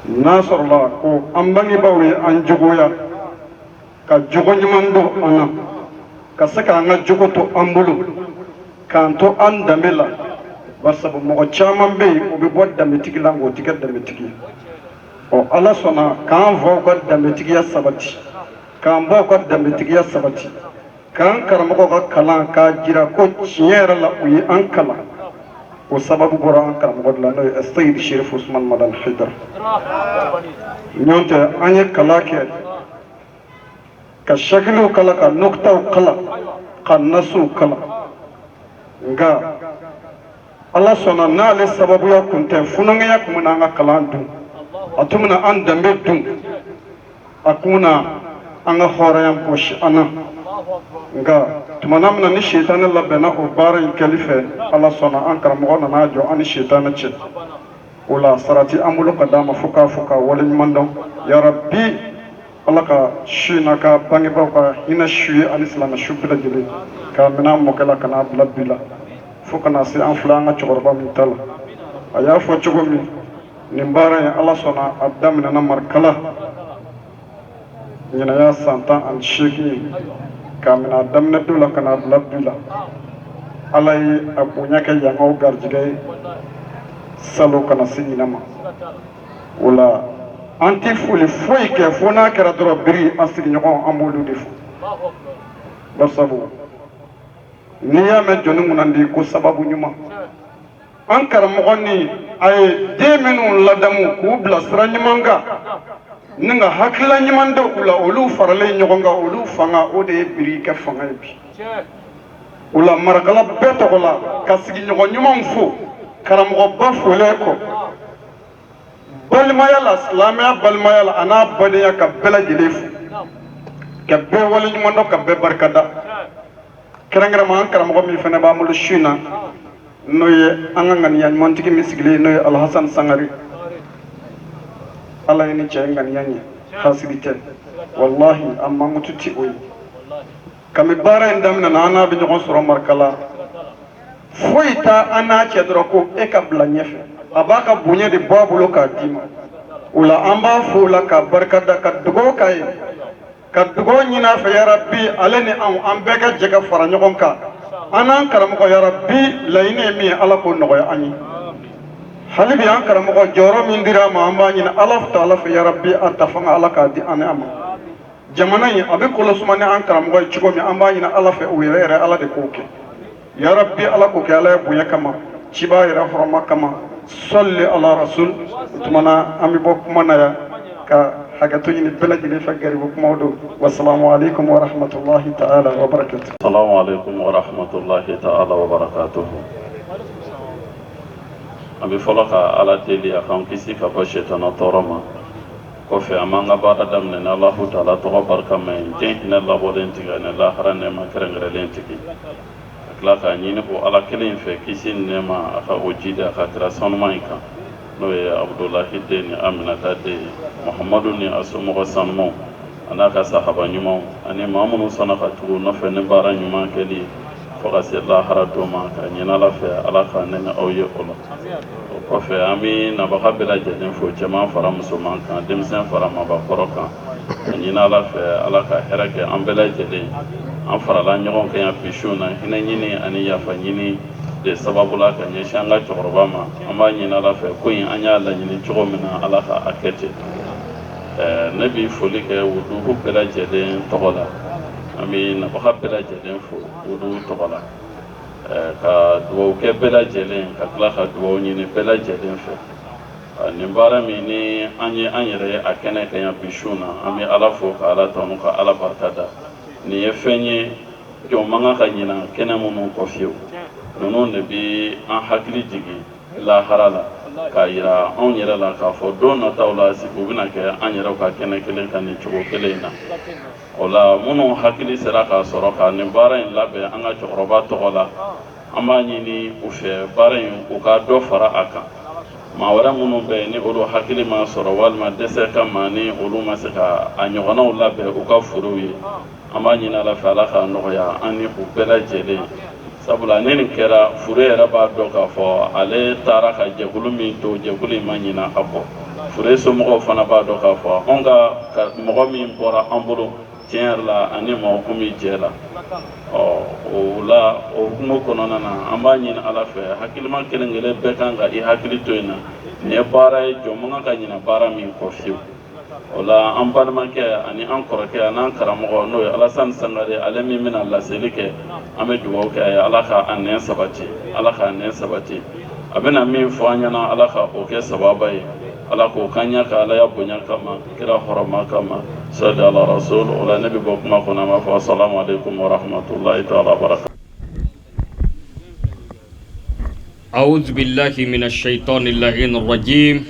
n'a sɔrɔla ko an bangebaaw ye an jogoya ka jogo ɲuman don an na, ka se k'an ka jogo to an bolo, k'an to an danbe la, barisabu mɔgɔ caman bɛ yen, o bɛ bɔ danbetigi la, nka o tɛ kɛ danbetigi ye. Ɔ, Ala sɔnna k'an faw ka danbetigiya sabati, k'an baw ka danbetigiya sabati, k'an karamɔgɔw ka kalan k'a jira ko tiɲɛ yɛrɛ la u ye an kalan. O sababu bɔra an karamɔgɔ de la, n'o ye Seyidi Sherif Usman Madani Haidara. Ɲɔn tɛ, an ye kalan kɛ, ka sakiliw kala, ka nɔkitaw kala, ka nasuw kala, nka Ala sɔnna, n'ale sababuya kun tɛ, funankɛya kun bɛna an ka kalan dun, a tun bɛna an danbe dun, a kun bɛna an ka hɔrɔnya bɔsi an na. Nka tumana min na ni sitanɛ labɛnna o baara in kɛli fɛ, Ala sɔnna, an karamɔgɔ nana jɔ an ni sitanɛ cɛ. O la, sarati an bolo ka d'a ma fo k'a fɔ k'a waleɲuman dɔn. Yarabi, Ala ka su in n'a ka bangebaaw ka hinɛ su ye, ani silamɛ su bɛɛ lajɛlen, k'a minɛ an mɔkɛ la ka n'a bila bi la, fo ka na se an filɛ an ka cɛkɔrɔba min ta la. A y'a fɔ cogo min, nin baara in, Ala sɔnna, a daminɛna Marikala ɲinaya san 18 ye. K'a minɛ a daminɛ don la ka n'a bila bi la, Ala ye a bonya kɛ yankaw garijɛgɛ ye salon ka na se ɲinɛ ma. O la an tɛ foli foyi kɛ fo n'a kɛra dɔrɔn biri an sigiɲɔgɔn, an b'olu de fo, barisabu n'i y'a mɛn jɔnni kunnandi ko sababu ɲuman, an karamɔgɔ ni a ye den minnu ladamu k'u bila sira ɲuman kan ni ka hakilila ɲuman da u la, olu faralen ɲɔgɔn kan, olu fanga, o de ye biri kɛ fanga ye bi. O la marakala bɛɛ tɔgɔ la ka sigiɲɔgɔn ɲumanw fo, karamɔgɔba folen kɔ balimaya la, silamɛya balimaya la, a n'a badenya, ka bɛɛ lajɛlen fo, ka bɛɛ waleɲuman dɔn, ka bɛɛ barikada, kɛrɛnkɛrɛnma an karamɔgɔ min fana b'an bolo su in na, n'o ye an ka ŋaniya ɲumantigi min sigilen, n'o ye Alhasan Sangare. Ala ye ni cɛ ye ŋaniya ɲɛ, hasidi tɛ, walahi a mankutu ti o ye. Kami baara in daminɛ na, an n'a bɛ ɲɔgɔn sɔrɔ Marikala, foyi t'a an n'a cɛ dɔrɔn ko e ka bila ɲɛfɛ, a b'a ka bonya de bɔ a bolo k'a d'i ma. O la an b'a fo o la k'a barika da, ka dugawu k'a ye, ka dugawu ɲini a fɛ, yarabi ale ni anw, an bɛɛ ka jɛ ka fara ɲɔgɔn kan, an n'an karamɔgɔ, yarabi laɲini ye min ye, Ala k'o nɔgɔya an ye. Hali bi an karamɔgɔ jɔyɔrɔ min dira a ma, an b'a ɲini Ala taala fɛ, yarabi a ta fanga, Ala k'a di an ni a ma. Jamana in a bɛ kolo suma ni an karamɔgɔ ye cogo min, an b'a ɲini Ala fɛ, o yɛrɛ yɛrɛ, Ala de k'o kɛ, yarabi Ala k'o kɛ Ala ye bonya kama, ciba yɛrɛ hɔrɔma kama, sɔli ala rasul. O tuma na an bɛ bɔ kuma na yan ka hakɛto ɲini bɛɛ lajɛlen fɛ, garibu kumaw don. Wasalamu alaikum wa rahmatullahi ta'ala wa barakatuh. Assalamu alaikum wa rahmatullahi ta'ala wa barakatuhu. An bɛ fɔlɔ ka Ala deli a k'an kisi ka bɔ sɛtana tɔɔrɔ ma. Kɔfɛ an b'an ka baara daminɛ ni Alahu taala tɔgɔ barikama ye, diɲɛ hinɛ labɔlen tigi ani lahara nɛɛma kɛrɛnkɛrɛnlen tigi. Ka tila k'a ɲini o Ala kelen in fɛ, kisi ni nɛɛma a ka o jidi a ka kira sanuman in kan, n'o ye Abudulahi den ni Aminata den ye, Muhamadu ni a somɔgɔ sanumanw a n'a ka sahaba ɲumanw ani maa minnu sɔnna ka tugu u nɔfɛ ni baara ɲuman kɛli ye fo ka se lahara don ma, ka ɲini Ala fɛ, Ala ka ne ni aw ye o la. O kɔfɛ an bɛ nabaga bɛɛ lajɛlen fo, cɛman fara musoman kan, denmisɛn fara maabakɔrɔ kan, ka ɲini Ala fɛ, Ala ka hɛrɛ kɛ an bɛɛ lajɛlen. An farala ɲɔgɔn kan yan bi su na hinɛ ɲini ani yafa ɲini de sababu la ka ɲɛsin an ka cɛkɔrɔba ma. An b'a ɲini Ala fɛ, ko in an y'a laɲini cogo min na, Ala ka a kɛ ten. Ne bɛ foli kɛ wuduhu bɛɛ lajɛlen tɔgɔ la. An bɛ nabaga bɛɛ lajɛlen fo wuduhu tɔgɔ la, ka dugawu kɛ bɛɛ lajɛlen, ka tila ka dugawu ɲini bɛɛ lajɛlen fɛ. Nin baara min ni an ye an yɛrɛ ye a kɛnɛ kan yan bi su na, an bɛ Ala fo, ka Ala tanu, ka Ala barika da. Nin ye fɛn ye jɔn man kan ka ɲina kɛnɛ minnu kɔ fiyewu. Ninnu de bɛ an hakili jigin lahara la, k'a yira anw yɛrɛ la k'a fɔ don nataw la sigiw bɛna kɛ an yɛrɛw ka kɛnɛ kelen kan nin cogo kelen in na. O la minnu hakili sera k'a sɔrɔ ka nin baara in labɛn an ka cɛkɔrɔba tɔgɔ la, an b'a ɲini u fɛ, baara in u ka dɔ fara a kan. Maa wɛrɛ minnu bɛ yen ni olu hakili ma sɔrɔ walima dɛsɛ kama ni olu ma se ka a ɲɔgɔnnaw labɛn u ka forow ye, an b'a ɲini Ala fɛ, Ala k'a nɔgɔya an ni u bɛɛ lajɛlen. Sabula ni nin kɛra, fure yɛrɛ b'a dɔn k'a fɔ ale taara ka jɛkulu min to, jɛkulu in ma ɲina a kɔ. Fure somɔgɔw fana b'a dɔn k'a fɔ anw ka mɔgɔ min bɔra an bolo, tiɲɛ yɛrɛ la ani maaw kun bɛ jɛ la. Ɔ o la, o hukumu kɔnɔna na, an b'a ɲini Ala fɛ, hakilima kelen kelen bɛɛ kan ka i hakili to yen na. Nin ye baara ye, jɔn man kan ka ɲina baara min kɔ fiyewu. O la an balimakɛ ani an kɔrɔkɛ ani an karamɔgɔ, n'o ye Alasani Sangare, ale min bɛna laseli kɛ, an bɛ dugawu kɛ a ye, Ala ka a nɛn sabati, Ala k'a nɛn sabati. A bɛna min fɔ an ɲɛna, Ala ka o kɛ sababa ye, Ala k'o kan ɲɛ ka Alaya bonya kama, kira hɔrɔma kama, sali ala rasul. O la ne bɛ bɔ kuma kɔnɔ, an b'a fɔ asalamu aleykum wa rahmatulahi taala wa barakatu. أعوذ بالله من الشيطان اللعين الرجيم.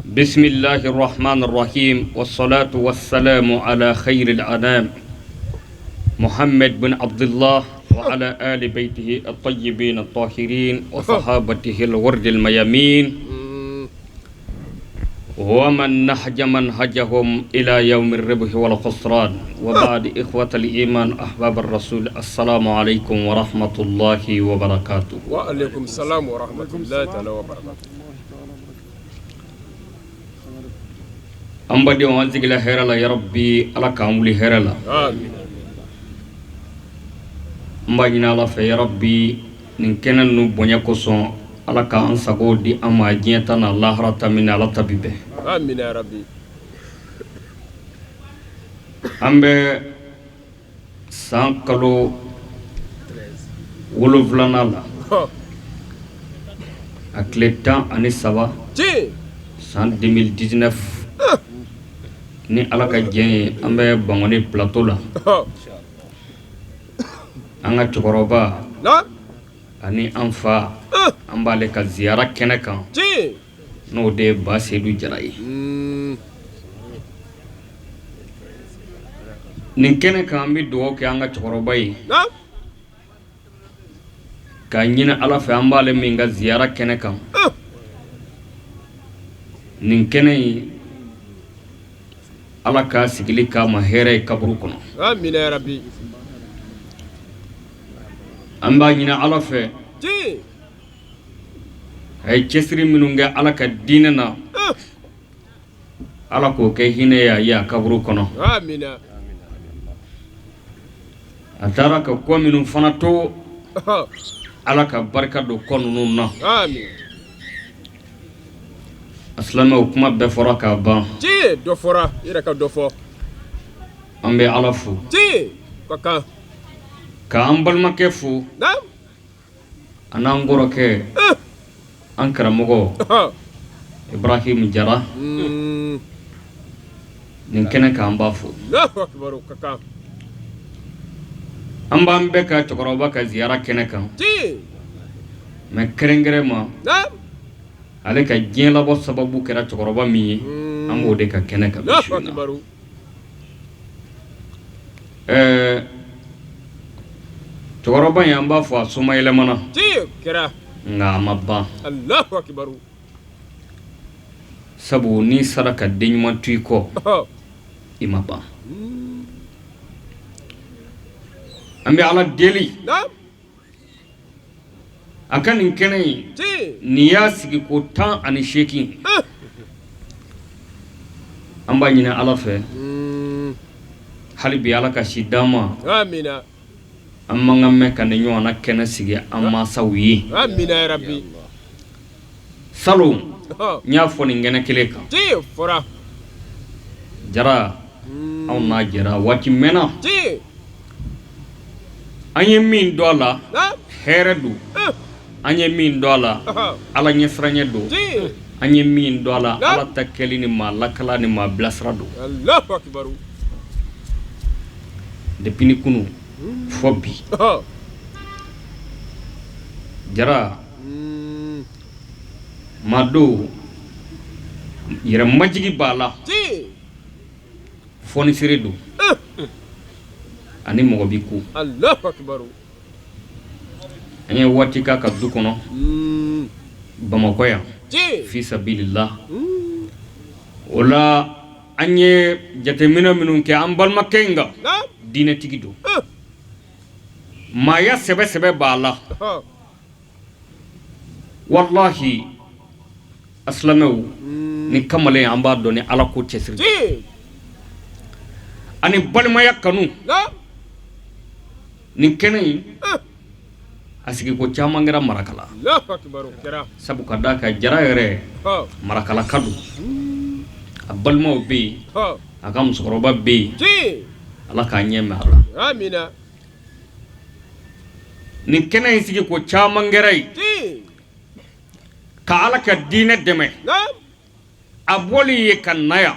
بسم الله الرحمن الرحيم، والصلاة والسلام على خير الأنام محمد بن عبد الله وعلى آل بيته الطيبين الطاهرين وصحابته الغر الميامين ومن نهج منهجهم إلى يوم الربح والخسران. وبعد، إخوة الإيمان، أحباب الرسول، السلام عليكم ورحمة الله وبركاته. وعليكم السلام ورحمة الله تعالى وبركاته. An badenw, an sigila hɛrɛ la. Yarabi, Ala k'an wuli hɛrɛ la. آمين. N b'a ɲini Ala fɛ, yarabi, nin kɛnɛ ninnu bonya kosɔn. Ala k'an sago di an ma diɲɛ ta n'a lahara ta min ala ta bi bɛn. Amina ya rabi. An bɛ san kalo 7nan la, a tile 13, san 2019, ni Ala ka jɛn ye, an bɛ Bankoni plateau la, an ka cɛkɔrɔba ani an fa, an b'ale ka ziyara kɛnɛ kan, n'o de ye Ba Sedu Jara ye. Nin kɛnɛ kan, an bɛ dugawu kɛ an ka cɛkɔrɔba ye, k'a ɲini Ala fɛ, an b'ale min ka ziyara kɛnɛ kan, nin kɛnɛ in, Ala k'a sigili k'a ma hɛrɛ ye kaburu kɔnɔ. Amina ya rabi. An b'a ɲini Ala fɛ, a ye cɛsiri minnu kɛ Ala ka diinɛ na, Ala k'o kɛ hinɛ ye a ye a kaburu kɔnɔ. Amina. A taara ka kɔ minnu fana to, Ala ka barika don kɔ ninnu na. Amin. A silamɛw, kuma bɛɛ fɔra k'a ban. Tiɲɛ, dɔ fɔra, i yɛrɛ ka dɔ fɔ. An bɛ Ala fo. Tiɲɛ, ka kan. K'an balimakɛ fo. Naam. A n'an kɔrɔkɛ, an karamɔgɔ Ibrahim Jara, nin kɛnɛ kan, an b'a fo. Allahu akbar, ka kan. An b'an bɛɛ ka cɛkɔrɔba ka ziyara kɛnɛ kan. Tiɲɛ. Mais kɛrɛnkɛrɛn ma, Naam. ale ka diɲɛ labɔ sababu kɛra cɛkɔrɔba min ye, an b'o de ka kɛnɛ kan bi Allahu su in na. akbar. Ɛɛ, cɛkɔrɔba in, an b'a fɔ a somayɛlɛmana, Tiɲɛ kɛra. nka a ma ban. Allahu akbar. Sabu n'i sara ka den ɲuman to i kɔ, i ma ban. An bɛ Ala deli Naam. a ka nin kɛnɛ in, nin y'a sigi ko 18. An b'a ɲini Ala fɛ hali bi, Ala ka si d'an ma. Amina. An man ka mɛn ka nin ɲɔgɔnna kɛnɛ sigi an mansaw ye. Amina ya rabi. Salon, n y'a fɔ nin kɛnɛ kelen kan. Tiɲɛ fɔra. Jara, anw n'a jɛra waati mɛnna. Tiɲɛ. An ye min dɔn a la, Naam. hɛrɛ don. An ye min dɔn a la, Ala ɲɛsiranɲɛ don. Tiɲɛ. An ye min dɔn a la, Naam. Ala ta kɛli ni maa lakala ni maa bilasira don. Allahu akbar. Depuis ni kunu fɔ bi, Jara maa don, yɛrɛ majigi b'a la. Tiɲɛ. Fɔnisere don ani mɔgɔ bi ko. Allahu akbar. An ye waati k'a ka du kɔnɔ Bamakɔ yan. Tiɲɛ. Fi sabilillah, o la an ye jateminɛ minnu kɛ an balimakɛ in kan, Naam. diinɛtigi don, maaya sɛbɛ sɛbɛ b'a la. Walahi, a silamɛw, ni kamalen, an b'a dɔn ni Ala ko cɛsiri Tiɲɛ. ani balimaya kanu. Naam. Nin kɛnɛ in, a sigiko caman kɛra Marakala. Allahu akbar, kɛra. Sabu ka d'a kan, Jara yɛrɛ, Marakalaka don. A balimaw bɛ yen, a ka musokɔrɔba bɛ yen. Tiɲɛ. Ala k'a ɲɛ mɛn a la. Amina. Nin kɛnɛ in sigi ko caman kɛra yen. Tiɲɛ. Ka Ala ka diinɛ dɛmɛ. Naam. A bɔli ye ka na yan,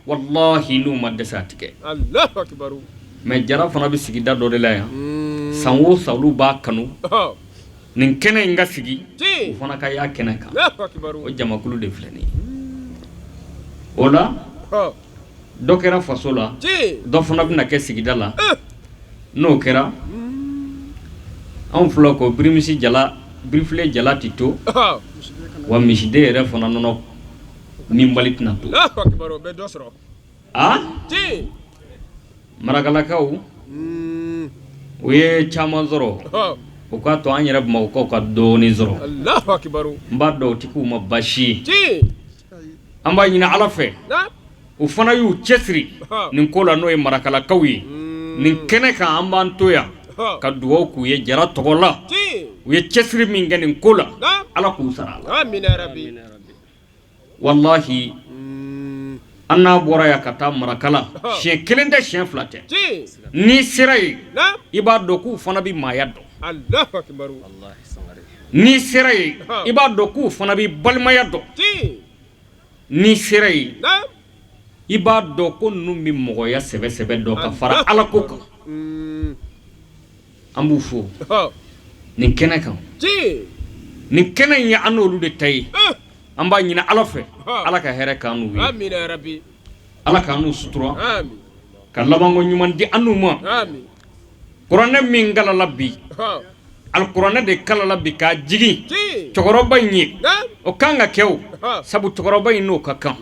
walahi, n'u ma dɛsɛ, a tigɛ. Allahu akbar. Mais Jara fana bɛ sigida dɔ de la yan. San o san, olu b'a kanu nin kɛnɛ in ka sigi, u fana ka y'a kɛnɛ kan. Allahu akbar. O jamakulu de filɛ nin ye. O la, dɔ kɛra faso la, dɔ fana bɛna kɛ sigida la. N'o kɛra, anw filɛ ko birimisi jala, birifile jala tɛ to wa, misiden yɛrɛ fana nɔnɔ minbali tɛna to. Allahu akbar, o bɛ dɔ sɔrɔ. A Tiɲɛ. Marakalakaw, u ye caman sɔrɔ, o k'a to an yɛrɛ Bamakɔkaw ka dɔɔnin sɔrɔ. Allahu akbar. N b'a dɔn o tɛ k'u ma baasi ye. Tiɲɛ. An b'a ɲini Ala fɛ, Naam. u fana y'u cɛsiri nin ko la, n'o ye Marakalakaw ye. Nin kɛnɛ kan, an b'an to yan ka dugawu k'u ye Jara tɔgɔ la. Tiɲɛ. U ye cɛsiri min kɛ nin ko la. Naam. Ala k'u sara a la. Amina yarabi. Walahi, an n'a bɔra yan ka taa Marakala, siɲɛ kelen tɛ, siɲɛ fila tɛ. N'i sera yen, i b'a dɔn k'u fana bɛ maaya dɔn. Alahu akibaru. N'i sera yen, i b'a dɔn k'u fana bɛ balimaya dɔn. N'i sera yen, i b'a dɔn ko ninnu bɛ mɔgɔya sɛbɛ sɛbɛ dɔn ka fara Ala ko kan. An b'u fo nin kɛnɛ kan. Nin kɛnɛ in ye an n'olu de ta ye. An b'a ɲini Ala fɛ, Ala ka hɛrɛ k'an n'u ye, Ala k'an n'u sutura, ka labanko ɲuman di an n'u ma. Kuranɛ min kalala bi, alikuranɛ de kalala bi k'a jigin cɛkɔrɔba in ye, o kan ka kɛ o, sabu cɛkɔrɔba in n'o ka kan.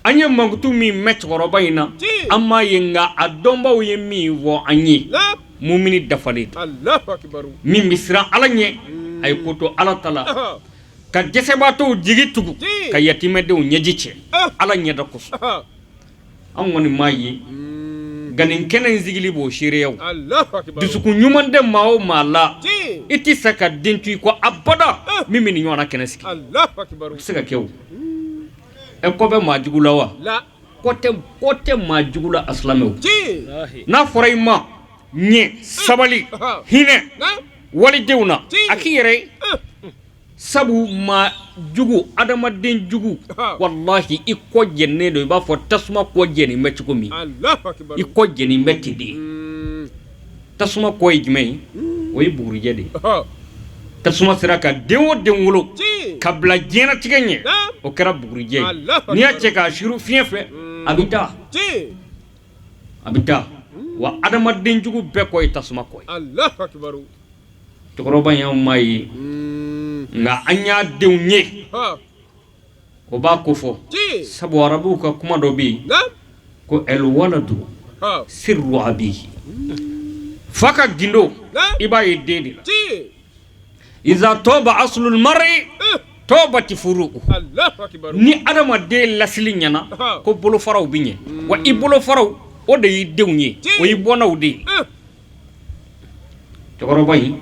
An ye mankutu min mɛn cɛkɔrɔba in na, an m'a ye, nka a dɔnbaw ye min fɔ an ye, mumini dafalen min bɛ siran Ala ɲɛ, a ye ko to Ala ta la, ka dɛsɛbaatɔw jigi tugu, ka yatimɛdenw ɲɛji cɛ Ala ɲɛda kosɔn. An kɔni m'a ye, nka nin kɛnɛ in sigili b'o seereya. Dusukun ɲuman tɛ maa o maa la, i tɛ se ka den to i kɔ abada min bɛ nin ɲɔgɔnna kɛnɛ sigi. O tɛ se ka kɛ o. Ɛ, kɔ bɛ maa jugu la wa? Kɔ tɛ maa jugu la, a silamɛw. N'a fɔra i ma ɲɛ, sabali, hinɛ walidenw na, a k'i yɛrɛ ye. Sabu maa jugu, adamaden jugu, walahi, i kɔ jɛnen don i b'a fɔ tasuma kɔ jɛnen bɛ cogo min. I kɔ jɛnen bɛ ten de. Tasuma kɔ ye jumɛn ye? O ye bugurijɛ de ye. Tasuma sera ka den o den wolo ka bila diɲɛnatigɛ ɲɛ, o kɛra bugurijɛ ye. N'i y'a cɛ k'a suru fiɲɛ fɛ, a bɛ taa, a bɛ taa. Wa adamaden jugu bɛɛ kɔ ye tasuma kɔ ye. Cɛkɔrɔba in, anw m'a ye, nka an y'a denw ye, o b'a ko fɔ. Sabu arabuw ka kuma dɔ bɛ yen ko alwaladu sirru abihi, fa ka gindo i b'a ye den de la. Iza tɔba aslul mari tɔbati furu, ni adamaden lasili ɲɛna, ko bolofaraw bɛ ɲɛ. Wa i bolofaraw, o de y'i denw ye, o y'i bɔnnaw de ye. Cɛkɔrɔba in,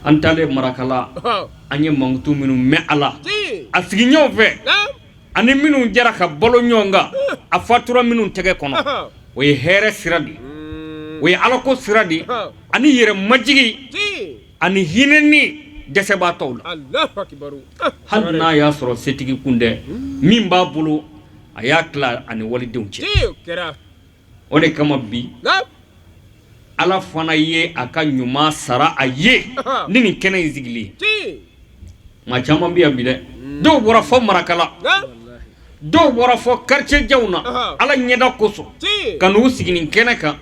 an taalen Marakala, an ye mankutu minnu mɛn a la a sigiɲɔgɔnw fɛ, ani minnu jɛra ka balo ɲɔgɔn kan, a fatura minnu tɛgɛ kɔnɔ, o ye hɛrɛ sira de ye, o ye alako sira de ye, ani yɛrɛ majigi, ani hinɛ ni dɛsɛbaatɔw la. Hali n'a y'a sɔrɔ setigi kun tɛ, min b'a bolo, a y'a tila ani walidenw cɛ. O de kama bi Ala fana ye a ka ɲuman sara a ye ni nin kɛnɛ in sigilen. Maa caman bɛ yan bi dɛ, dɔw bɔra fɔ Marakala, dɔw bɔra fɔ quartier janw na Ala ɲɛda kosɔn ka n'u sigi nin kɛnɛ kan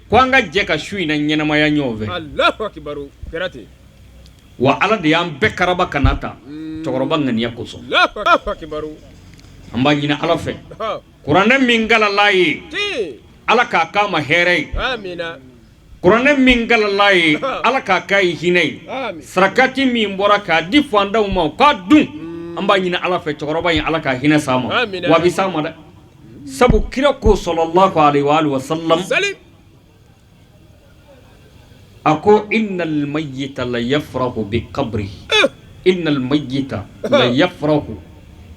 ko an ka jɛ ka su in na ɲɛnamaya ɲɔgɔn fɛ. Wa Ala de y'an bɛɛ karaba ka na ta cɛkɔrɔba ŋaniya kosɔn. An b'a ɲini Ala fɛ, kuranɛ min kalala ye, Ala k'a k'a ma hɛrɛ ye. Kuranɛ min kalala ye, Ala k'a k'a ye hinɛ ye. Sarakati min bɔra k'a di fantanw ma, u k'a dun, an b'a ɲini Ala fɛ, cɛkɔrɔba in, Ala ka hinɛ s'a ma. Wa a bɛ s'a ma dɛ, sabu kira ko sɔlɔlahu alayhi wa alihi wa sallam, a ko innal mayyita la yafrahu bi qabrihi, innal mayyita la yafrahu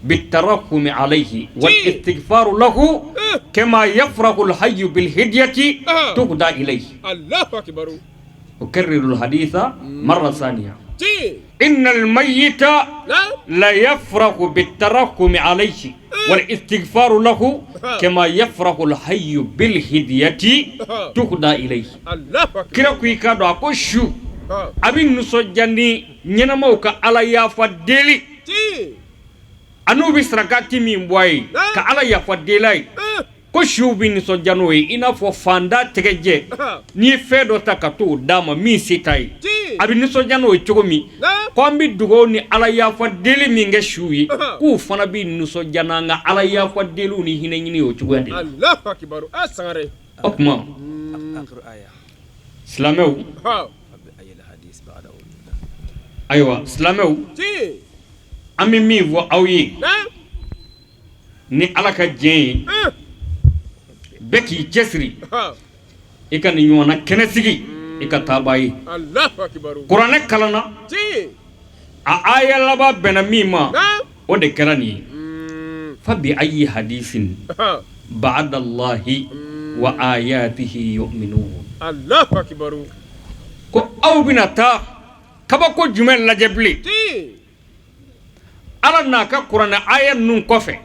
bitarahumi alayhi wal istighfaru lahu kama yafrahu al hayyu bil hidyati tuhda ilayhi. Allahu akbar. Ukarriru al haditha marra thaniya, innal mayyita la yafrahu bitarahumi alayhi wal istighfaru lahu kama yafrahu al hayyu bil hidyati tuhda ilayhi. Kira ko i k'a dɔn, a ko su a bɛ nisɔndiya ni ɲɛnamaw ka Ala yafa deli, an'u bɛ sarakati min bɔ a ye ka Ala yafa deli a ye, ko suw bɛ nisɔndiya n'o ye, i n'a fɔ fantan tɛgɛjɛ, n'i ye fɛn dɔ ta ka t'o d'a ma min se t'a ye, a bɛ nisɔndiya n'o ye cogo min. Ko an bɛ dugawu ni Ala yafa deli min kɛ suw ye, k'u fana bɛ nisɔndiya n'an ka Ala yafa deliw ni hinɛ ɲini o cogoya de la. O tuma, silamɛw, ayiwa silamɛw, an bɛ min fɔ aw ye ni Ala ka diɲɛ ye, bɛɛ k'i cɛsiri i ka nin ɲɔgɔnna kɛnɛ sigi, i ka taaba ye. Kuranɛ kalanna. A aya laban bɛnna min ma, o de kɛra nin ye: fa bi ayi hadisin ba'dallahi wa ayatihi yu'minun. Allahu akbar. Ko aw bɛna taa kabako jumɛn lajɛ bilen Ala n'a ka kuranɛ aya ninnu kɔfɛ,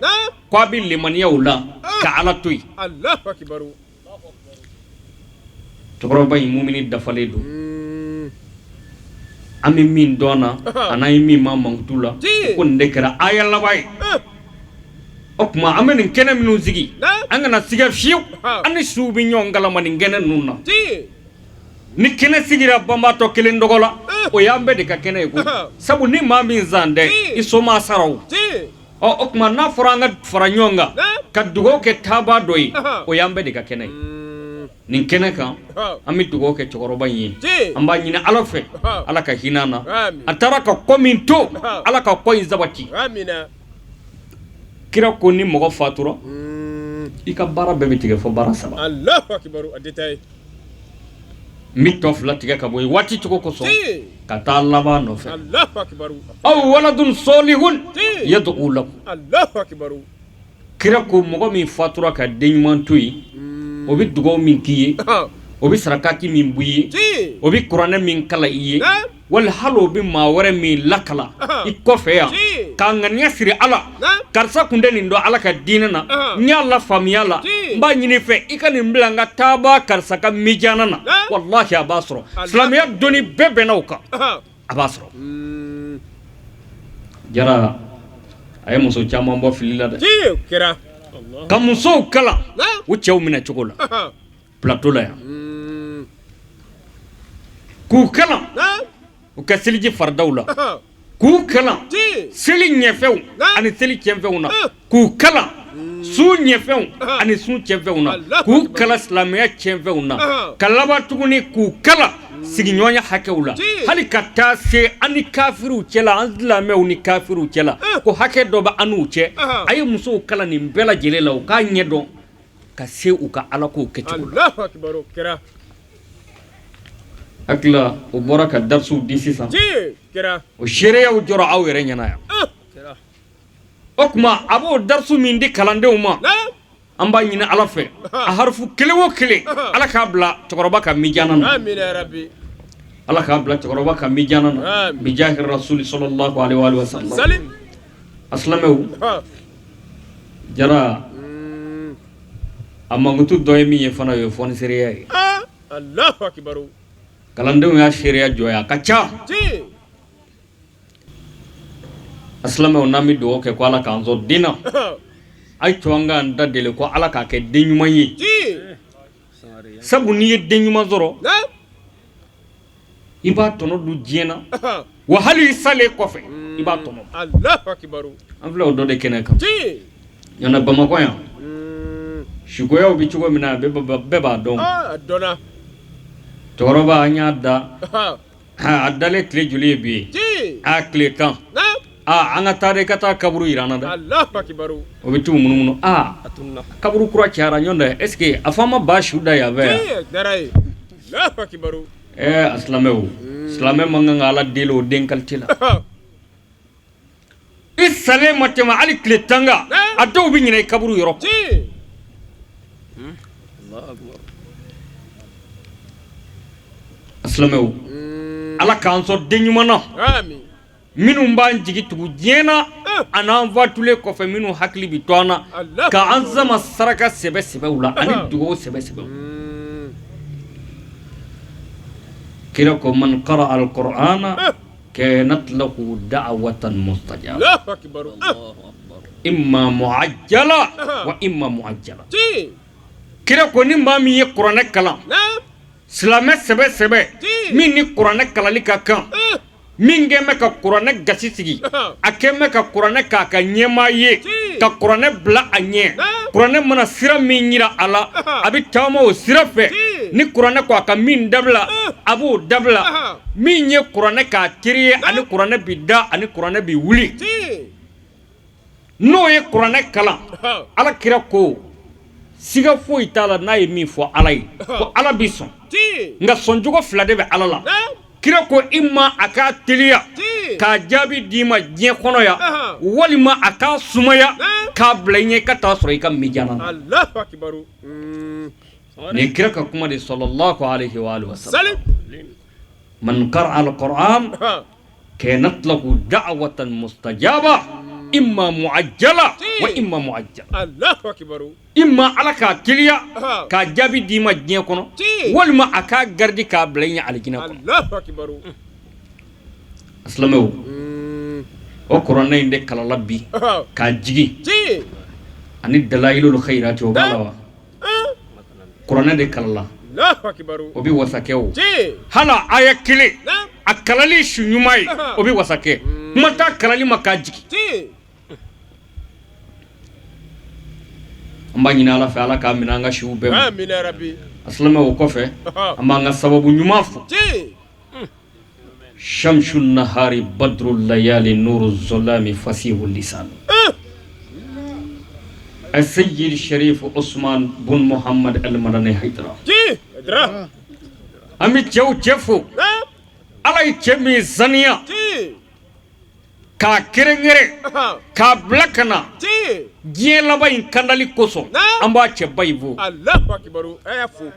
ko a bɛ limaniya o la ka Ala to yen? Allahu akbar. Cɛkɔrɔba in mumini dafalen don. An bɛ min dɔn na a n'an ye min ma mankutu la, ko nin de kɛra aya laban ye. O tuma an bɛ nin kɛnɛ minnu sigi, an kana siga fiyewu, an ni suw bɛ ɲɔgɔn kalama nin kɛnɛ ninnu na. Ni kɛnɛ sigira banbaatɔ kelen tɔgɔ la, o y'an bɛɛ de ka kɛnɛ ye koyi, sabu ni maa min san tɛ i soma sara o. Ɔ, o tuma n'a fɔra an ka fara ɲɔgɔn kan ka dugawu kɛ taabaa dɔ ye, o y'an bɛɛ de ka kɛnɛ ye. Nin kɛnɛ kan, an bɛ dugawu kɛ cɛkɔrɔba in ye. An b'a ɲini Ala fɛ, Ala ka hinɛ a na. A taara ka kɔ min to, Ala ka kɔ in sabati. Kira ko ni mɔgɔ fatura, i ka baara bɛɛ bɛ tigɛ fo baara saba. N bɛ tɔ fila tigɛ ka bɔ yen waati cogo kosɔn ka taa laban nɔfɛ. Aw waladun solihun yad'u lahu. Kira ko mɔgɔ min fatura ka den ɲuman to yen, o bɛ dugawu min k'i ye, o bɛ sarakati min bɔ i ye, o bɛ kuranɛ min kalan i ye, wali hali o bɛ maa wɛrɛ min lakala i kɔfɛ yan k'a ŋaniya siri Ala, karisa kun tɛ nin dɔn Ala ka diinɛ na, n y'a lafaamuya la, n b'a ɲini fɛ i ka nin bila n ka taaba karisa ka mijana na, walahi a b'a sɔrɔ. Silamɛya dɔnni bɛɛ bɛnna o kan, a b'a sɔrɔ. Jara a ye muso caman bɔ fili la dɛ, ka musow kalan u cɛw minɛ cogo la plateau la yan, k'u kalan u ka seliji faridaw la, k'u kalan seli ɲɛfɛnw ani seli cɛnfɛnw na, k'u kalan sun ɲɛfɛnw ani sun cɛnfɛnw na, k'u kalan silamɛya cɛnfɛnw na, ka laban tuguni k'u kalan sigiɲɔgɔnya hakɛw la, hali ka taa se an ni kafiriw cɛla, an silamɛw ni kafiriw cɛla, ko hakɛ dɔ bɛ an n'u cɛ. A ye musow kalan nin bɛɛ lajɛlen la, u k'a ɲɛ dɔn ka se u ka ala kow kɛcogo la. Allahu akbar, o kɛra. Hakili o bɔra ka darisiw di sisan. Tiɲɛ kɛra. O seereyaw jɔra aw yɛrɛ ɲɛna yan. O tuma a b'o darisu min di kalandenw ma, an b'a ɲini Ala fɛ, a harifu kelen o kelen, Ala k'a bila cɛkɔrɔba ka mijana na. Amina ya rabi. Ala k'a bila cɛkɔrɔba ka mijana na, bijahi rasuli sallallahu alaihi wa sallam. Salim. A silamɛw, Jara a mankutu dɔ ye min ye fana, o ye fɔnisereya ye. Allahu akbar. Kalandenw y'a seereya jɔ ye, a ka ca. A silamɛw, n'an bɛ dugawu kɛ ko Ala k'an sɔn den na, a ye to an k'an da deli ko Ala k'a kɛ den ɲuman ye, sabu n'i ye den ɲuman sɔrɔ, i b'a tɔnɔ dun diɲɛ na, wa hali i salen kɔfɛ i b'a tɔnɔ. An filɛ o dɔ de kɛnɛ kan ɲana Bamakɔ yan. Sukoyaw bɛ cogo min na, bɛɛ b'a dɔn. Cɛkɔrɔba, an y'a da, a dalen tile joli ye bi ye? A tile 10. Aa, an ka taa dɛ, i ka taa kaburu jira an na dɛ. O bɛ t'u munumunu. Aa, kaburu kura cayara ɲɔgɔn dɛ, est ce que a fɔ an ma ba su da yan fɛ yan? Ɛɛ, a silamɛw, silamɛ man kan ka Ala deli o den qualité la. I salen ma tɛmɛ hali tile 10 kan, a dɔw bɛ ɲinɛ i kaburu yɔrɔ kɔ. A silamɛw, Ala k'an sɔn den ɲuman na minnu b'an jigi tugu diɲɛ na, an'an fatulen kɔfɛ minnu hakili bɛ to an na ka an sama saraka sɛbɛ sɛbɛw la ani dugawu sɛbɛ sɛbɛw. Kira ko man qara al-Qur'ana kanat lahu da'watan mustajaba imma mu'ajjala wa imma mu'ajjala. Kira ko ni maa min ye kuranɛ kalan, silamɛ sɛbɛ sɛbɛ min ni kuranɛ kalanli ka kan, min kɛn bɛ ka kuranɛ gasi sigi, a kɛn bɛ ka kuranɛ k'a ka ɲɛmaa ye, ka kuranɛ bila a ɲɛ, kuranɛ mana sira min jira a la, a bɛ taama o sira fɛ, ni kuranɛ ko a ka min dabila, a b'o dabila, min ye kuranɛ k'a teri ye, ani kuranɛ bi da, ani kuranɛ bi wuli, n'o ye kuranɛ kalan, Ala kira ko siga foyi t'a la, n'a ye min fɔ Ala ye ko Ala bi sɔn. Nka sɔncogo fila de bɛ Ala la. Kira ko i ma a k'a teliya k'a jaabi d'i ma diɲɛ kɔnɔ yan, walima a k'a sumaya k'a bila i ɲɛ i ka taa sɔrɔ i ka mijana na. Allahu akbar. Nin kira ka kuma de sallallahu alaihi wa alihi wasallam. Man qara'a al-Qur'an kanat lahu da'watan mustajaba imma mu'ajjala wa imma mu'ajjala. Allahu akbar. Imma Ala k'a teliya k'a jaabi d'i ma diɲɛ kɔnɔ, walima a k'a garidi k'a bila i ɲɛ alijinɛ kɔnɔ. Allahu akbar. Silamɛw, o kuranɛ in de kalala bi k'a jigin ani dalayilul khayrati, o b'a la wa? Kuranɛ de kalala, Allahu akbar. O bɛ wasa kɛ o. Hali aya kelen a kalali su ɲuman ye, o bɛ wasa kɛ, kuma t'a kalali ma k'a jigin. An b'a ɲini Ala fɛ, Ala k'a minɛ an ka siw bɛɛ ma. Amina rabbi. A silamɛw, o kɔfɛ an b'an ka sababu ɲuman fo. Shamsu nahari badru layali nuru zolami fasihu lisan. Aseyid Sharif Osman bun Muhammad El Madani Haidara. An bɛ cɛw cɛ fo. Ala ye cɛ min saniya k'a kɛrɛnkɛrɛn k'a bila ka na diɲɛ laban in kandali kosɔn, an b'a cɛba in fo. Allahu akbar. A y'a fo.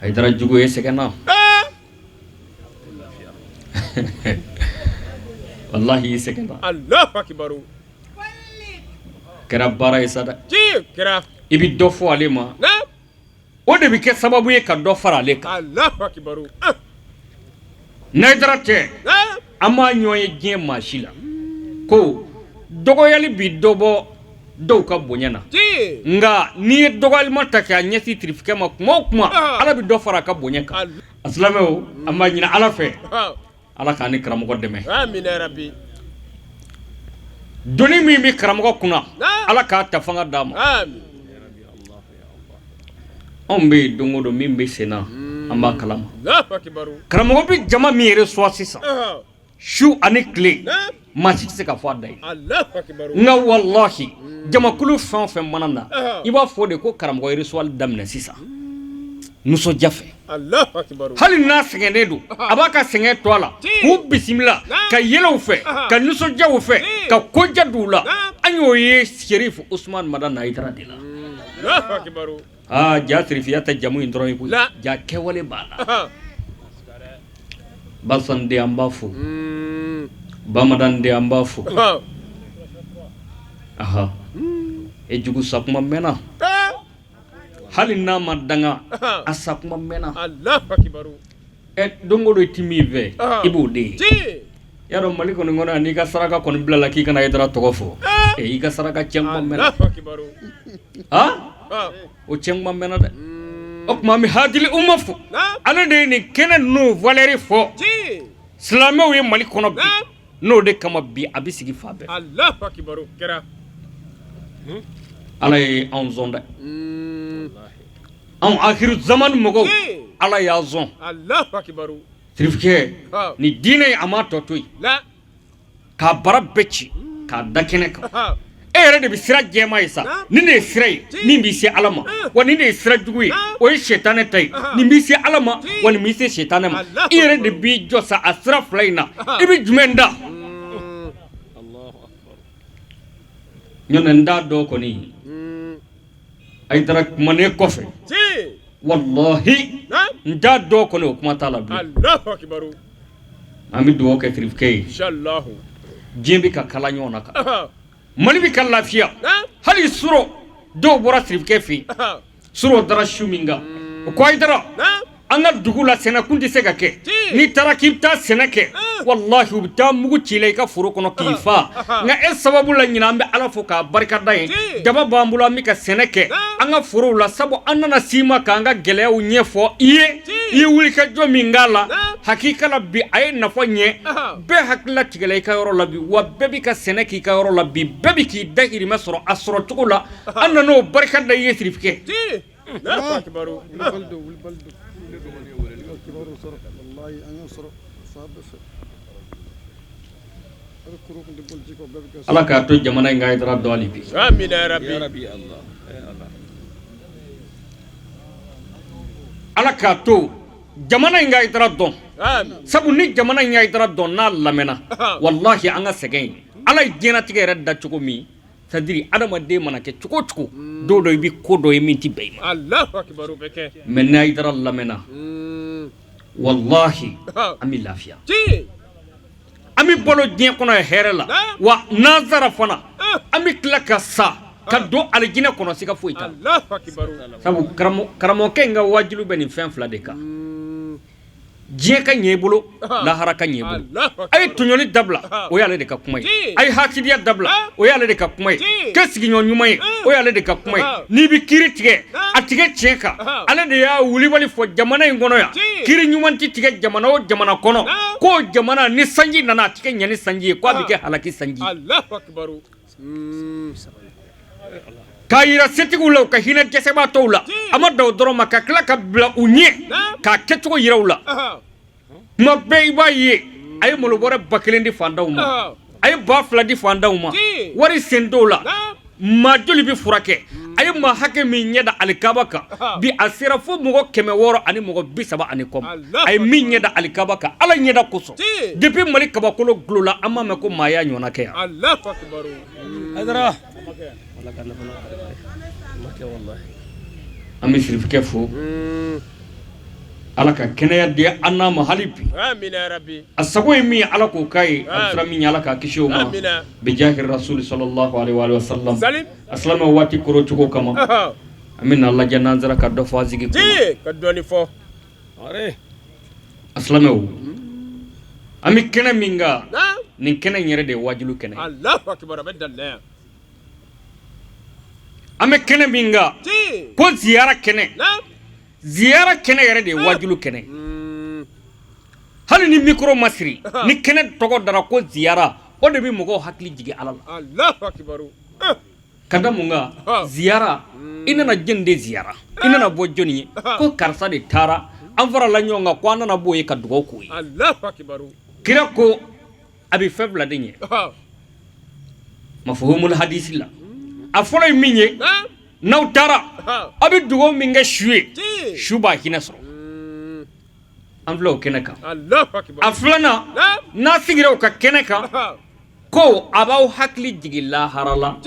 Hayidara jugu ye sɛgɛnna, walahi i sɛgɛnna. Allahu akbar. Kɛra baara ye sa dɛ. Kɛra. I bɛ dɔ fɔ ale ma, o de bɛ kɛ sababu ye ka dɔ fara ale kan. Allahu akbar. N'Hayidara tɛ, an m'a ɲɔgɔn ye diɲɛ maa si la ko dɔgɔyali bi dɔ bɔ dɔw ka bonya na, nka n'i ye dɔgɔyalima ta k'a ɲɛsin tirifukɛ ma kuma o kuma, Ala bɛ dɔ fara a ka bonya kan. A silamɛw, an b'a ɲini Ala fɛ, Ala k'an ni karamɔgɔ dɛmɛ. Amina rabbi. Doni min bɛ karamɔgɔ kunna, Ala k'a ta fanga d'a ma. Amin. Anw bɛ yen don o don, min bɛ sen na, an b'a kalama. Allahu akbar. Karamɔgɔ bɛ jama min yɛrɛ suwa sisan, su ani tile, maa si tɛ se ka fɔ a da ye. Allahu akbar. Nka walahi, jamakulu fɛn o fɛn mana na, i b'a fɔ de ko karamɔgɔ ye resuwali daminɛ sisan nisɔndiya fɛ. Allahu akbar. Hali n'a sɛgɛnnen don, a b'a ka sɛgɛn to a la k'u bisimila ka yɛlɛ u fɛ, ka nisɔndiya u fɛ, ka koja d'u la. An y'o ye Serif Usman Madani Hayidara de la. Allahu akbar. Aa, ja sirifiya tɛ jamu in dɔrɔn ye koyi, ja kɛwale b'a la. Basan den, an b'a fo. Bamadan den, an b'a fo. Aha, e jugu sakuma mɛnna, hali n'a ma danga, a sakuma mɛnna. Allahu akbar. Ɛ, don o don i ti min fɛ, i b'o de ye. Y'a dɔn, Mali kɔni kɔnɔ yan, n'i ka saraka kɔni bilala k'i kana Hayidara tɔgɔ fɔ, i ka saraka cɛn mɛnna. Allahu akbar. A o cɛn kuma mɛnna dɛ. O tuma an bɛ Hadil Umma fo, ale de ye nin kɛnɛ ninnu valeur fɔ silamɛw ye Mali kɔnɔ bi, n'o de kama bi a bɛ sigi fan bɛɛ. Allahu akbar. Kɛra. Ala ye anw sɔn dɛ, anw akhiru zaman mɔgɔw, Ala y'a sɔn. Allahu akbar. Sirifikɛ, ni diinɛ ye, a m'a tɔ to yen k'a bara bɛɛ ci k'a da kɛnɛ kan. E yɛrɛ de bɛ sira jɛma ye sa. Nin de ye sira ye min b'i se Ala ma, wa nin de ye sira jugu ye, o ye sitanɛ ta ye. Nin b'i se Ala ma, wa nin b'i se sitanɛ ma. I yɛrɛ de b'i jɔ sa a sira fila in na, i bɛ jumɛn da? Ɲɔntɛ, n t'a dɔn kɔni, Hayidara kumanen kɔfɛ, walahi n t'a dɔn kɔni, o kuma t'a la bilen. Allahu akbar. An bɛ dugawu kɛ sirifikɛ ye. Inshallah. Diɲɛ bɛ ka kala ɲɔgɔn na kan, Mali bɛ ka lafiya. Hali surɔ dɔw bɔra sirifikɛ fɛ yen, surɔ dara su min kan, o ko Hayidara, an ka dugu la sɛnɛkun tɛ se ka kɛ. N'i taara k'i bɛ taa sɛnɛ kɛ, walahi u bɛ taa mugu ci i la i ka foro kɔnɔ k'i fa. Nka e sababu la ɲinan, an bɛ Ala fo k'a barikada ye, daba b'an bolo, an bɛ ka sɛnɛ kɛ an ka forow la, sabu an nana s'i ma k'an ka gɛlɛyaw ɲɛfɔ i ye. I ye wulikajɔ min k'a la, hakika la bi a ye nafa ɲɛ. Bɛɛ hakilila tigɛla i ka yɔrɔ la bi, wa bɛɛ bɛ ka sɛnɛ k'i ka yɔrɔ la bi, bɛɛ bɛ k'i dahirimɛ sɔrɔ a sɔrɔ cogo la. An nana o barika da i ye, sirifikɛ. Allahu akbar. Ala k'a to jamana in ka Hayidara dɔn hali bi. Amina ya rabbi. Ala k'a to Jamana in ka Hayidara dɔn, sabu ni jamana in ye Hayidara dɔn n'a lamɛnna, walahi an ka sɛgɛn ye. Ala ye diɲɛnatigɛ yɛrɛ da cogo min, c'est à dire adamaden mana kɛ cogo o cogo, don dɔ i bɛ ko dɔ ye min tɛ bɛn i ma. Mais ni Hayidara lamɛnna, walahi an bɛ lafiya, an bɛ balo diɲɛ kɔnɔ hɛrɛ la. Wa n'an sara fana, an bɛ tila ka sa ka don alijinɛ kɔnɔ, siga foyi t'a la. Sabu karamɔgɔkɛ in ka wajilu bɛ nin fɛn fila de kan: diɲɛ ka ɲɛ i bolo, lahara ka ɲɛ i bolo. A ye tɔɲɔli dabila, o y'ale de ka kuma ye. A ye hasidiya dabila, o y'ale de ka kuma ye. Kɛ sigiɲɔgɔn ɲuman ye, o y'ale de ka kuma ye. N'i bɛ kiiri tigɛ, a tigɛ tiɲɛ kan. Ale de y'a wulibali fɔ jamana in kɔnɔ yan: kiiri ɲuman tɛ tigɛ jamana o jamana kɔnɔ, k'o jamana ni sanji nana, a tɛ kɛ ɲɛni sanji ye, k'a bɛ kɛ halaki sanji ye. K'a yira setigiw la, u ka hinɛ dɛsɛbaatɔw la. A ma dan o dɔrɔn ma, ka tila ka bila u ɲɛ k'a kɛcogo yira u la. Tuma bɛɛ i b'a ye a ye malobɔrɛ 1000 di fantanw ma, a ye 2000 di fantanw ma, wari sen t'o la. Maa joli bɛ furakɛ? A ye maa hakɛ min ɲɛ da alikaba kan bi, a sera fo mɔgɔ 600 ani mɔgɔ 30 ani kɔ. A ye min ɲɛ da alikaba kan Ala ɲɛda kosɔn, depuis Mali kabakolo gulola, an m'a mɛn ko maa y'a ɲɔgɔnna kɛ yan. An bɛ sirifikɛ fo, Ala ka kɛnɛya di an n'a ma hali bi. A sago ye min ye, Ala k'o k'a ye. A bɛ siran min ɲɛ, Ala k'a kisi o ma, bijahi rasuli sallallahu alaihi wa sallam. A silamɛ waati koro cogo kama, an bɛ na lajɛ n'an sera ka dɔ fɔ an sigi ka dɔɔni fɔ. A silamɛw, an bɛ kɛnɛ min kan, nin kɛnɛ in yɛrɛ de ye wajilu kɛnɛ. An bɛ kɛnɛ min kan ko ziyara kɛnɛ, ziyara kɛnɛ yɛrɛ de ye wajulu kɛnɛ. Hali ni micro ma siri, ni kɛnɛ tɔgɔ dara ko ziyara, o de bɛ mɔgɔw hakili jigin Ala la. Ka da mun kan? Ziyara, i nana jɔni de ziyara? I nana bɔ jɔni ye? Ko karisa de taara, an farala ɲɔgɔn kan ko an nana b'o ye ka dugawu k'o ye. Kira ko a bɛ fɛn fila de ɲɛ mafhumul hadisi la. A fɔlɔ ye min ye, n'aw taara, aw bɛ dugawu min kɛ su ye, su b'a hinɛ sɔrɔ. An filɛ o kɛnɛ kan. A filanan, n'a sigira o ka kɛnɛ kan, ko a b'aw hakili jigin lahara la,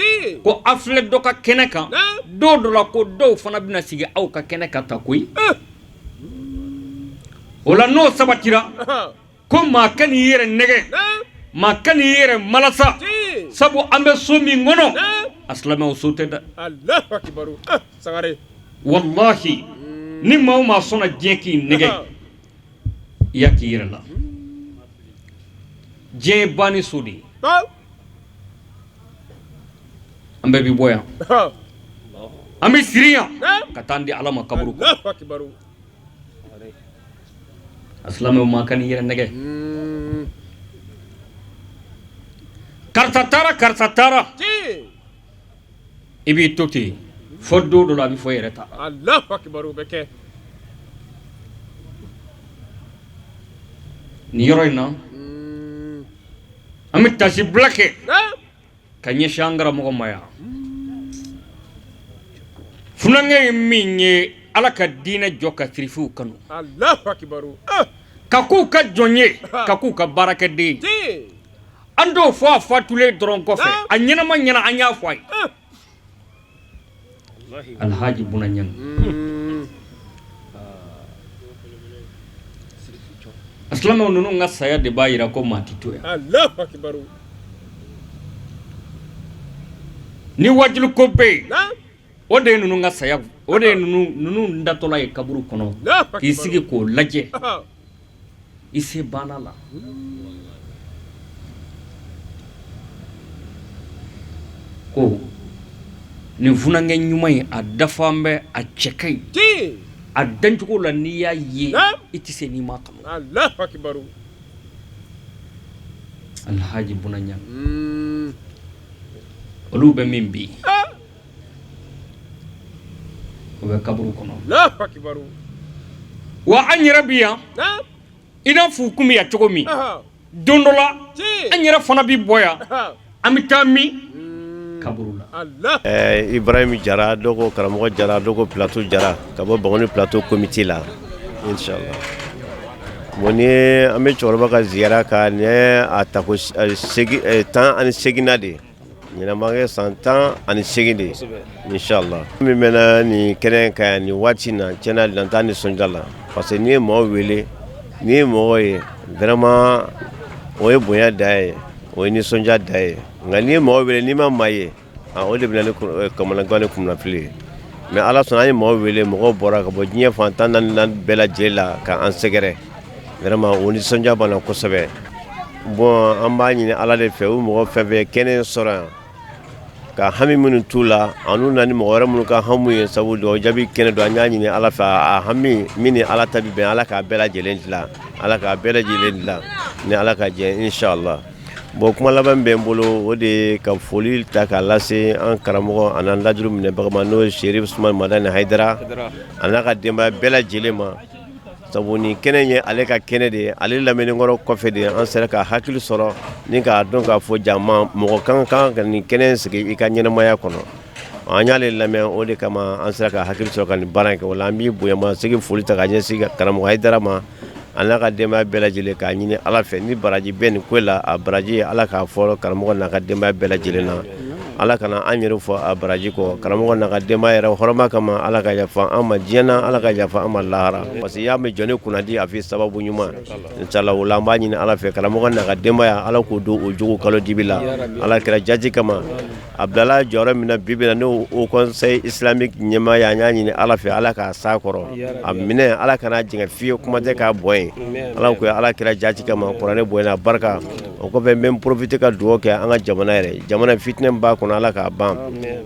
ko aw filɛ dɔ ka kɛnɛ kan, don dɔ la ko dɔw fana bɛna sigi aw ka kɛnɛ kan ta koyi. O la, n'o sabatira, ko maa kan'i yɛrɛ nɛgɛ, maa kan'i yɛrɛ malasa, sabu an bɛ so min kɔnɔ, a silamɛw, so tɛ dɛ. Walahi, ni maa o maa sɔnna diɲɛ k'i nɛgɛ, i y'a k'i yɛrɛ la. Diɲɛ ye banni so de ye. An bɛɛ bɛ bɔ yan, an bɛ siri yan ka taa an di Ala ma kaburu kɔnɔ. A silamɛw, maa kan'i yɛrɛ nɛgɛ. Karisa taara, karisa taara, i b'i to ten fo don dɔ la, a bɛ fɔ i yɛrɛ ta. Nin yɔrɔ in na, an bɛ tasibila kɛ ka ɲɛsin an karamɔgɔ ma yan. Funankɛ ye min ye, Ala ka diinɛ jɔ ka sirifiw kanu, ka k'u ka jɔn ye, ka k'u ka baarakɛden ye. An t'o fɔ a fatulen dɔrɔn kɔfɛ, a ɲɛnama ɲɛna an y'a fɔ a ye. Alhaji Buna Ɲang, a silamɛw, ninnu ka saya de b'a jira ko maa tɛ to yan. Ni wajulu ko bɛ yen, o de ye ninnu ka saya, o de ye ninnu datɔla ye kaburu kɔnɔ k'i sigi k'o lajɛ, i se banna la. Ko nin funankɛ ɲuman in, a dafa bɛ, a cɛ ka ɲi a dancogo la. N'i y'a ye, i tɛ se n'i m'a kanu. Alhaji Buna Ɲang, olu bɛ min bi, o bɛ kaburu kɔnɔ. Wa an yɛrɛ bi yan i n'a fɔ u kun bɛ yan cogo min. Don dɔ la, an yɛrɛ fana bɛ bɔ yan, an bɛ taa min? Kaburu la. Ibrahim Jara, dɔw ko karamɔgɔ Jara, dɔw ko Plateau Jara, ka bɔ Bankoni Plateau comité la. Inshallah. Bon, ni an bɛ cɛkɔrɔba ka ziyara kan, nin ye a tako 18nan de ye. Ɲinan b'a kɛ san 18 de ye, inshallah. Min mɛnna nin kɛnɛ kan yan nin waati in na, tiɲɛna dan t'a nisɔndiya la, parce que n'i ye mɔgɔw wele, n'i ye mɔgɔ ye, vraiment o ye bonya dan ye, o ye nisɔndiya dan ye. Nka n'i ye mɔgɔ wele, n'i ma maa ye, o de bɛ na ni kamanagan ni kunnafili ye. Mais Ala sɔnna, an ye mɔgɔw wele, mɔgɔw bɔra ka bɔ diɲɛ fan 14 bɛɛ lajɛlen la ka an sɛgɛrɛ. Vraiment o nisɔndiya b'an na kosɛbɛ. Bon, an b'a ɲini Ala de fɛ, u mɔgɔ fɛn fɛn kɛnɛ sɔrɔ yan, ka hami minnu t'u la, ani na ni mɔgɔ wɛrɛ minnu ka hamu ye, sabu dugawu jaabi kɛnɛ don. An y'a ɲini Ala fɛ, a hami min ni Ala ta bɛ bɛn, Ala k'a bɛɛ lajɛlen dilan, Ala k'a bɛɛ lajɛlen dilan ni Ala ka jɛ, inshallah. Bon, kuma laban min bɛ n bolo, o de ye ka foli ta k'a lase an karamɔgɔ ani an lajuru minɛbaga ma, n'o ye Serif Usumani Madani Hayidara, a n'a ka denbaya bɛɛ lajɛlen ma, sabu nin kɛnɛ ye ale ka kɛnɛ de ye. Ale lamɛnnikɔrɔ kɔfɛ de an sera ka hakili sɔrɔ ni k'a dɔn k'a fɔ jama mɔgɔ kan kan ka nin kɛnɛ sigi i ka ɲɛnamaya kɔnɔ. An y'ale lamɛn, o de kama an sera ka hakili sɔrɔ ka nin baara in kɛ. O la, an b'i bonyamasegin foli ta ka ɲɛsin karamɔgɔ Hayidara ma, a n'a ka denbaya bɛɛ lajɛlen, k'a ɲini Ala fɛ, ni baraji bɛ nin ko la, a baraji Ala k'a fɔ karamɔgɔ n'a ka denbaya bɛɛ lajɛlen na. Ala kana an yɛrɛ fɔ a baraji kɔ, karamɔgɔ n'a ka denbaya yɛrɛ hɔrɔma kama. Ala ka yafa an ma diɲɛ na, Ala ka yafa an ma lahara, parce que i y'a mɛn jɔnni kunnadi a f'i sababu ɲuman, inshallah. O la, an b'a ɲini Ala fɛ, karamɔgɔ n'a ka denbaya, Ala k'o don o jogo kalo dibi la, Ala kira jaji kama. A bilala jɔyɔrɔ min na bi bi na, n'o Haut Conseil islamique ɲɛmaaya, an y'a ɲini Ala fɛ, Ala k'a s'a kɔrɔ, a minɛ, Ala kana jɛngɛ fiyewu, kuma tɛ k'a bɔ yen. Ala ko Ala kira jaji kama, kuranɛ bonya barika. O kɔfɛ, n bɛ n profiter ka dugawu kɛ an ka jamana yɛrɛ. Jamana fitinɛ b'a kɔnɔ, Ala k'a ban.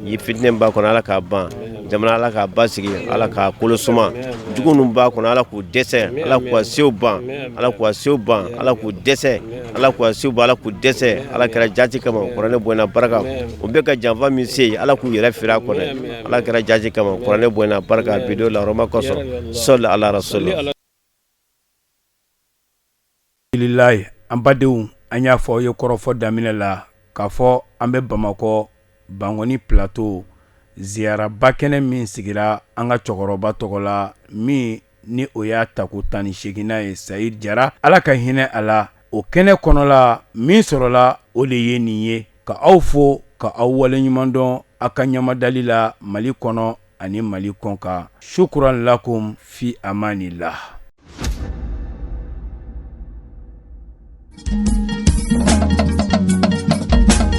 Yi fitinɛ b'a kɔnɔ, Ala k'a ban. Jamana, Ala k'a basigi, Ala k'a kolo suma. Jugu ninnu b'a kɔnɔ, Ala k'u dɛsɛ, Ala k'u ka sew ban, Ala k'u ka sew ban, Ala k'u dɛsɛ, Ala k'u ka sew ban, Ala k'u dɛsɛ, Ala kira jaji kama, kuranɛ bonya barika. U bɛ ka janfa min se, Ala k'u yɛrɛ feere a kɔnɔ, Ala kira jaji kama, kuranɛ bonya barika, bido la hɔrɔma kosɔn, sɔli ala rasul. Alhamdulilayi, an badenw, an y'a fɔ aw ye kɔrɔfɔ daminɛ la k'a fɔ an bɛ Bamakɔ Bankɔni Plateau, ziyaraba kɛnɛ min sigira an ka cɛkɔrɔba tɔgɔ la, min ni o y'a tako 18nan ye, Sayid Jara, Ala ka hinɛ a la. O kɛnɛ kɔnɔla min sɔrɔla, o de ye nin ye. Ka aw fo, ka aw waleɲuman dɔn aw ka ɲamadali la Mali kɔnɔ ani Mali kɔkan. Shukran lakum fi amanillah.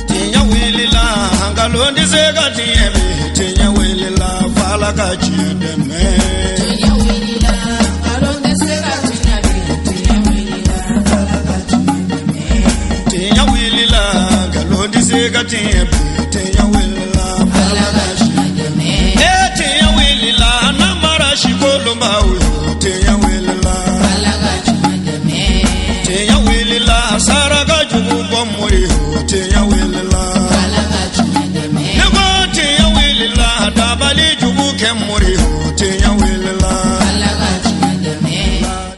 Tiɲɛ wulila, nkalon tɛ se ka tiɲɛ bi. Tiɲɛ wulila, f'Ala ka tiɲɛ dɛmɛ. Tiɲɛ wulila, nkalon tɛ se ka tiɲɛ bi. Tiɲɛ wulila, f'Ala ka tiɲɛ dɛmɛ. Tiɲɛ wulila, nkalon tɛ se ka tiɲɛ bi. Tiɲɛ wulila, f'Ala ka tiɲɛ dɛmɛ. Ee, tiɲɛ wulila, namara sikolonbaw yo. Tiɲɛ wulila, Ala ka tiɲɛ dɛmɛ. Tiɲɛ wulila, saraka jugu bɔ mori yo. Tiɲɛ wulila, Ala ka tiɲɛ dɛmɛ. Ne ko tiɲɛ wulila, dabali jugu kɛ mori yo. Tiɲɛ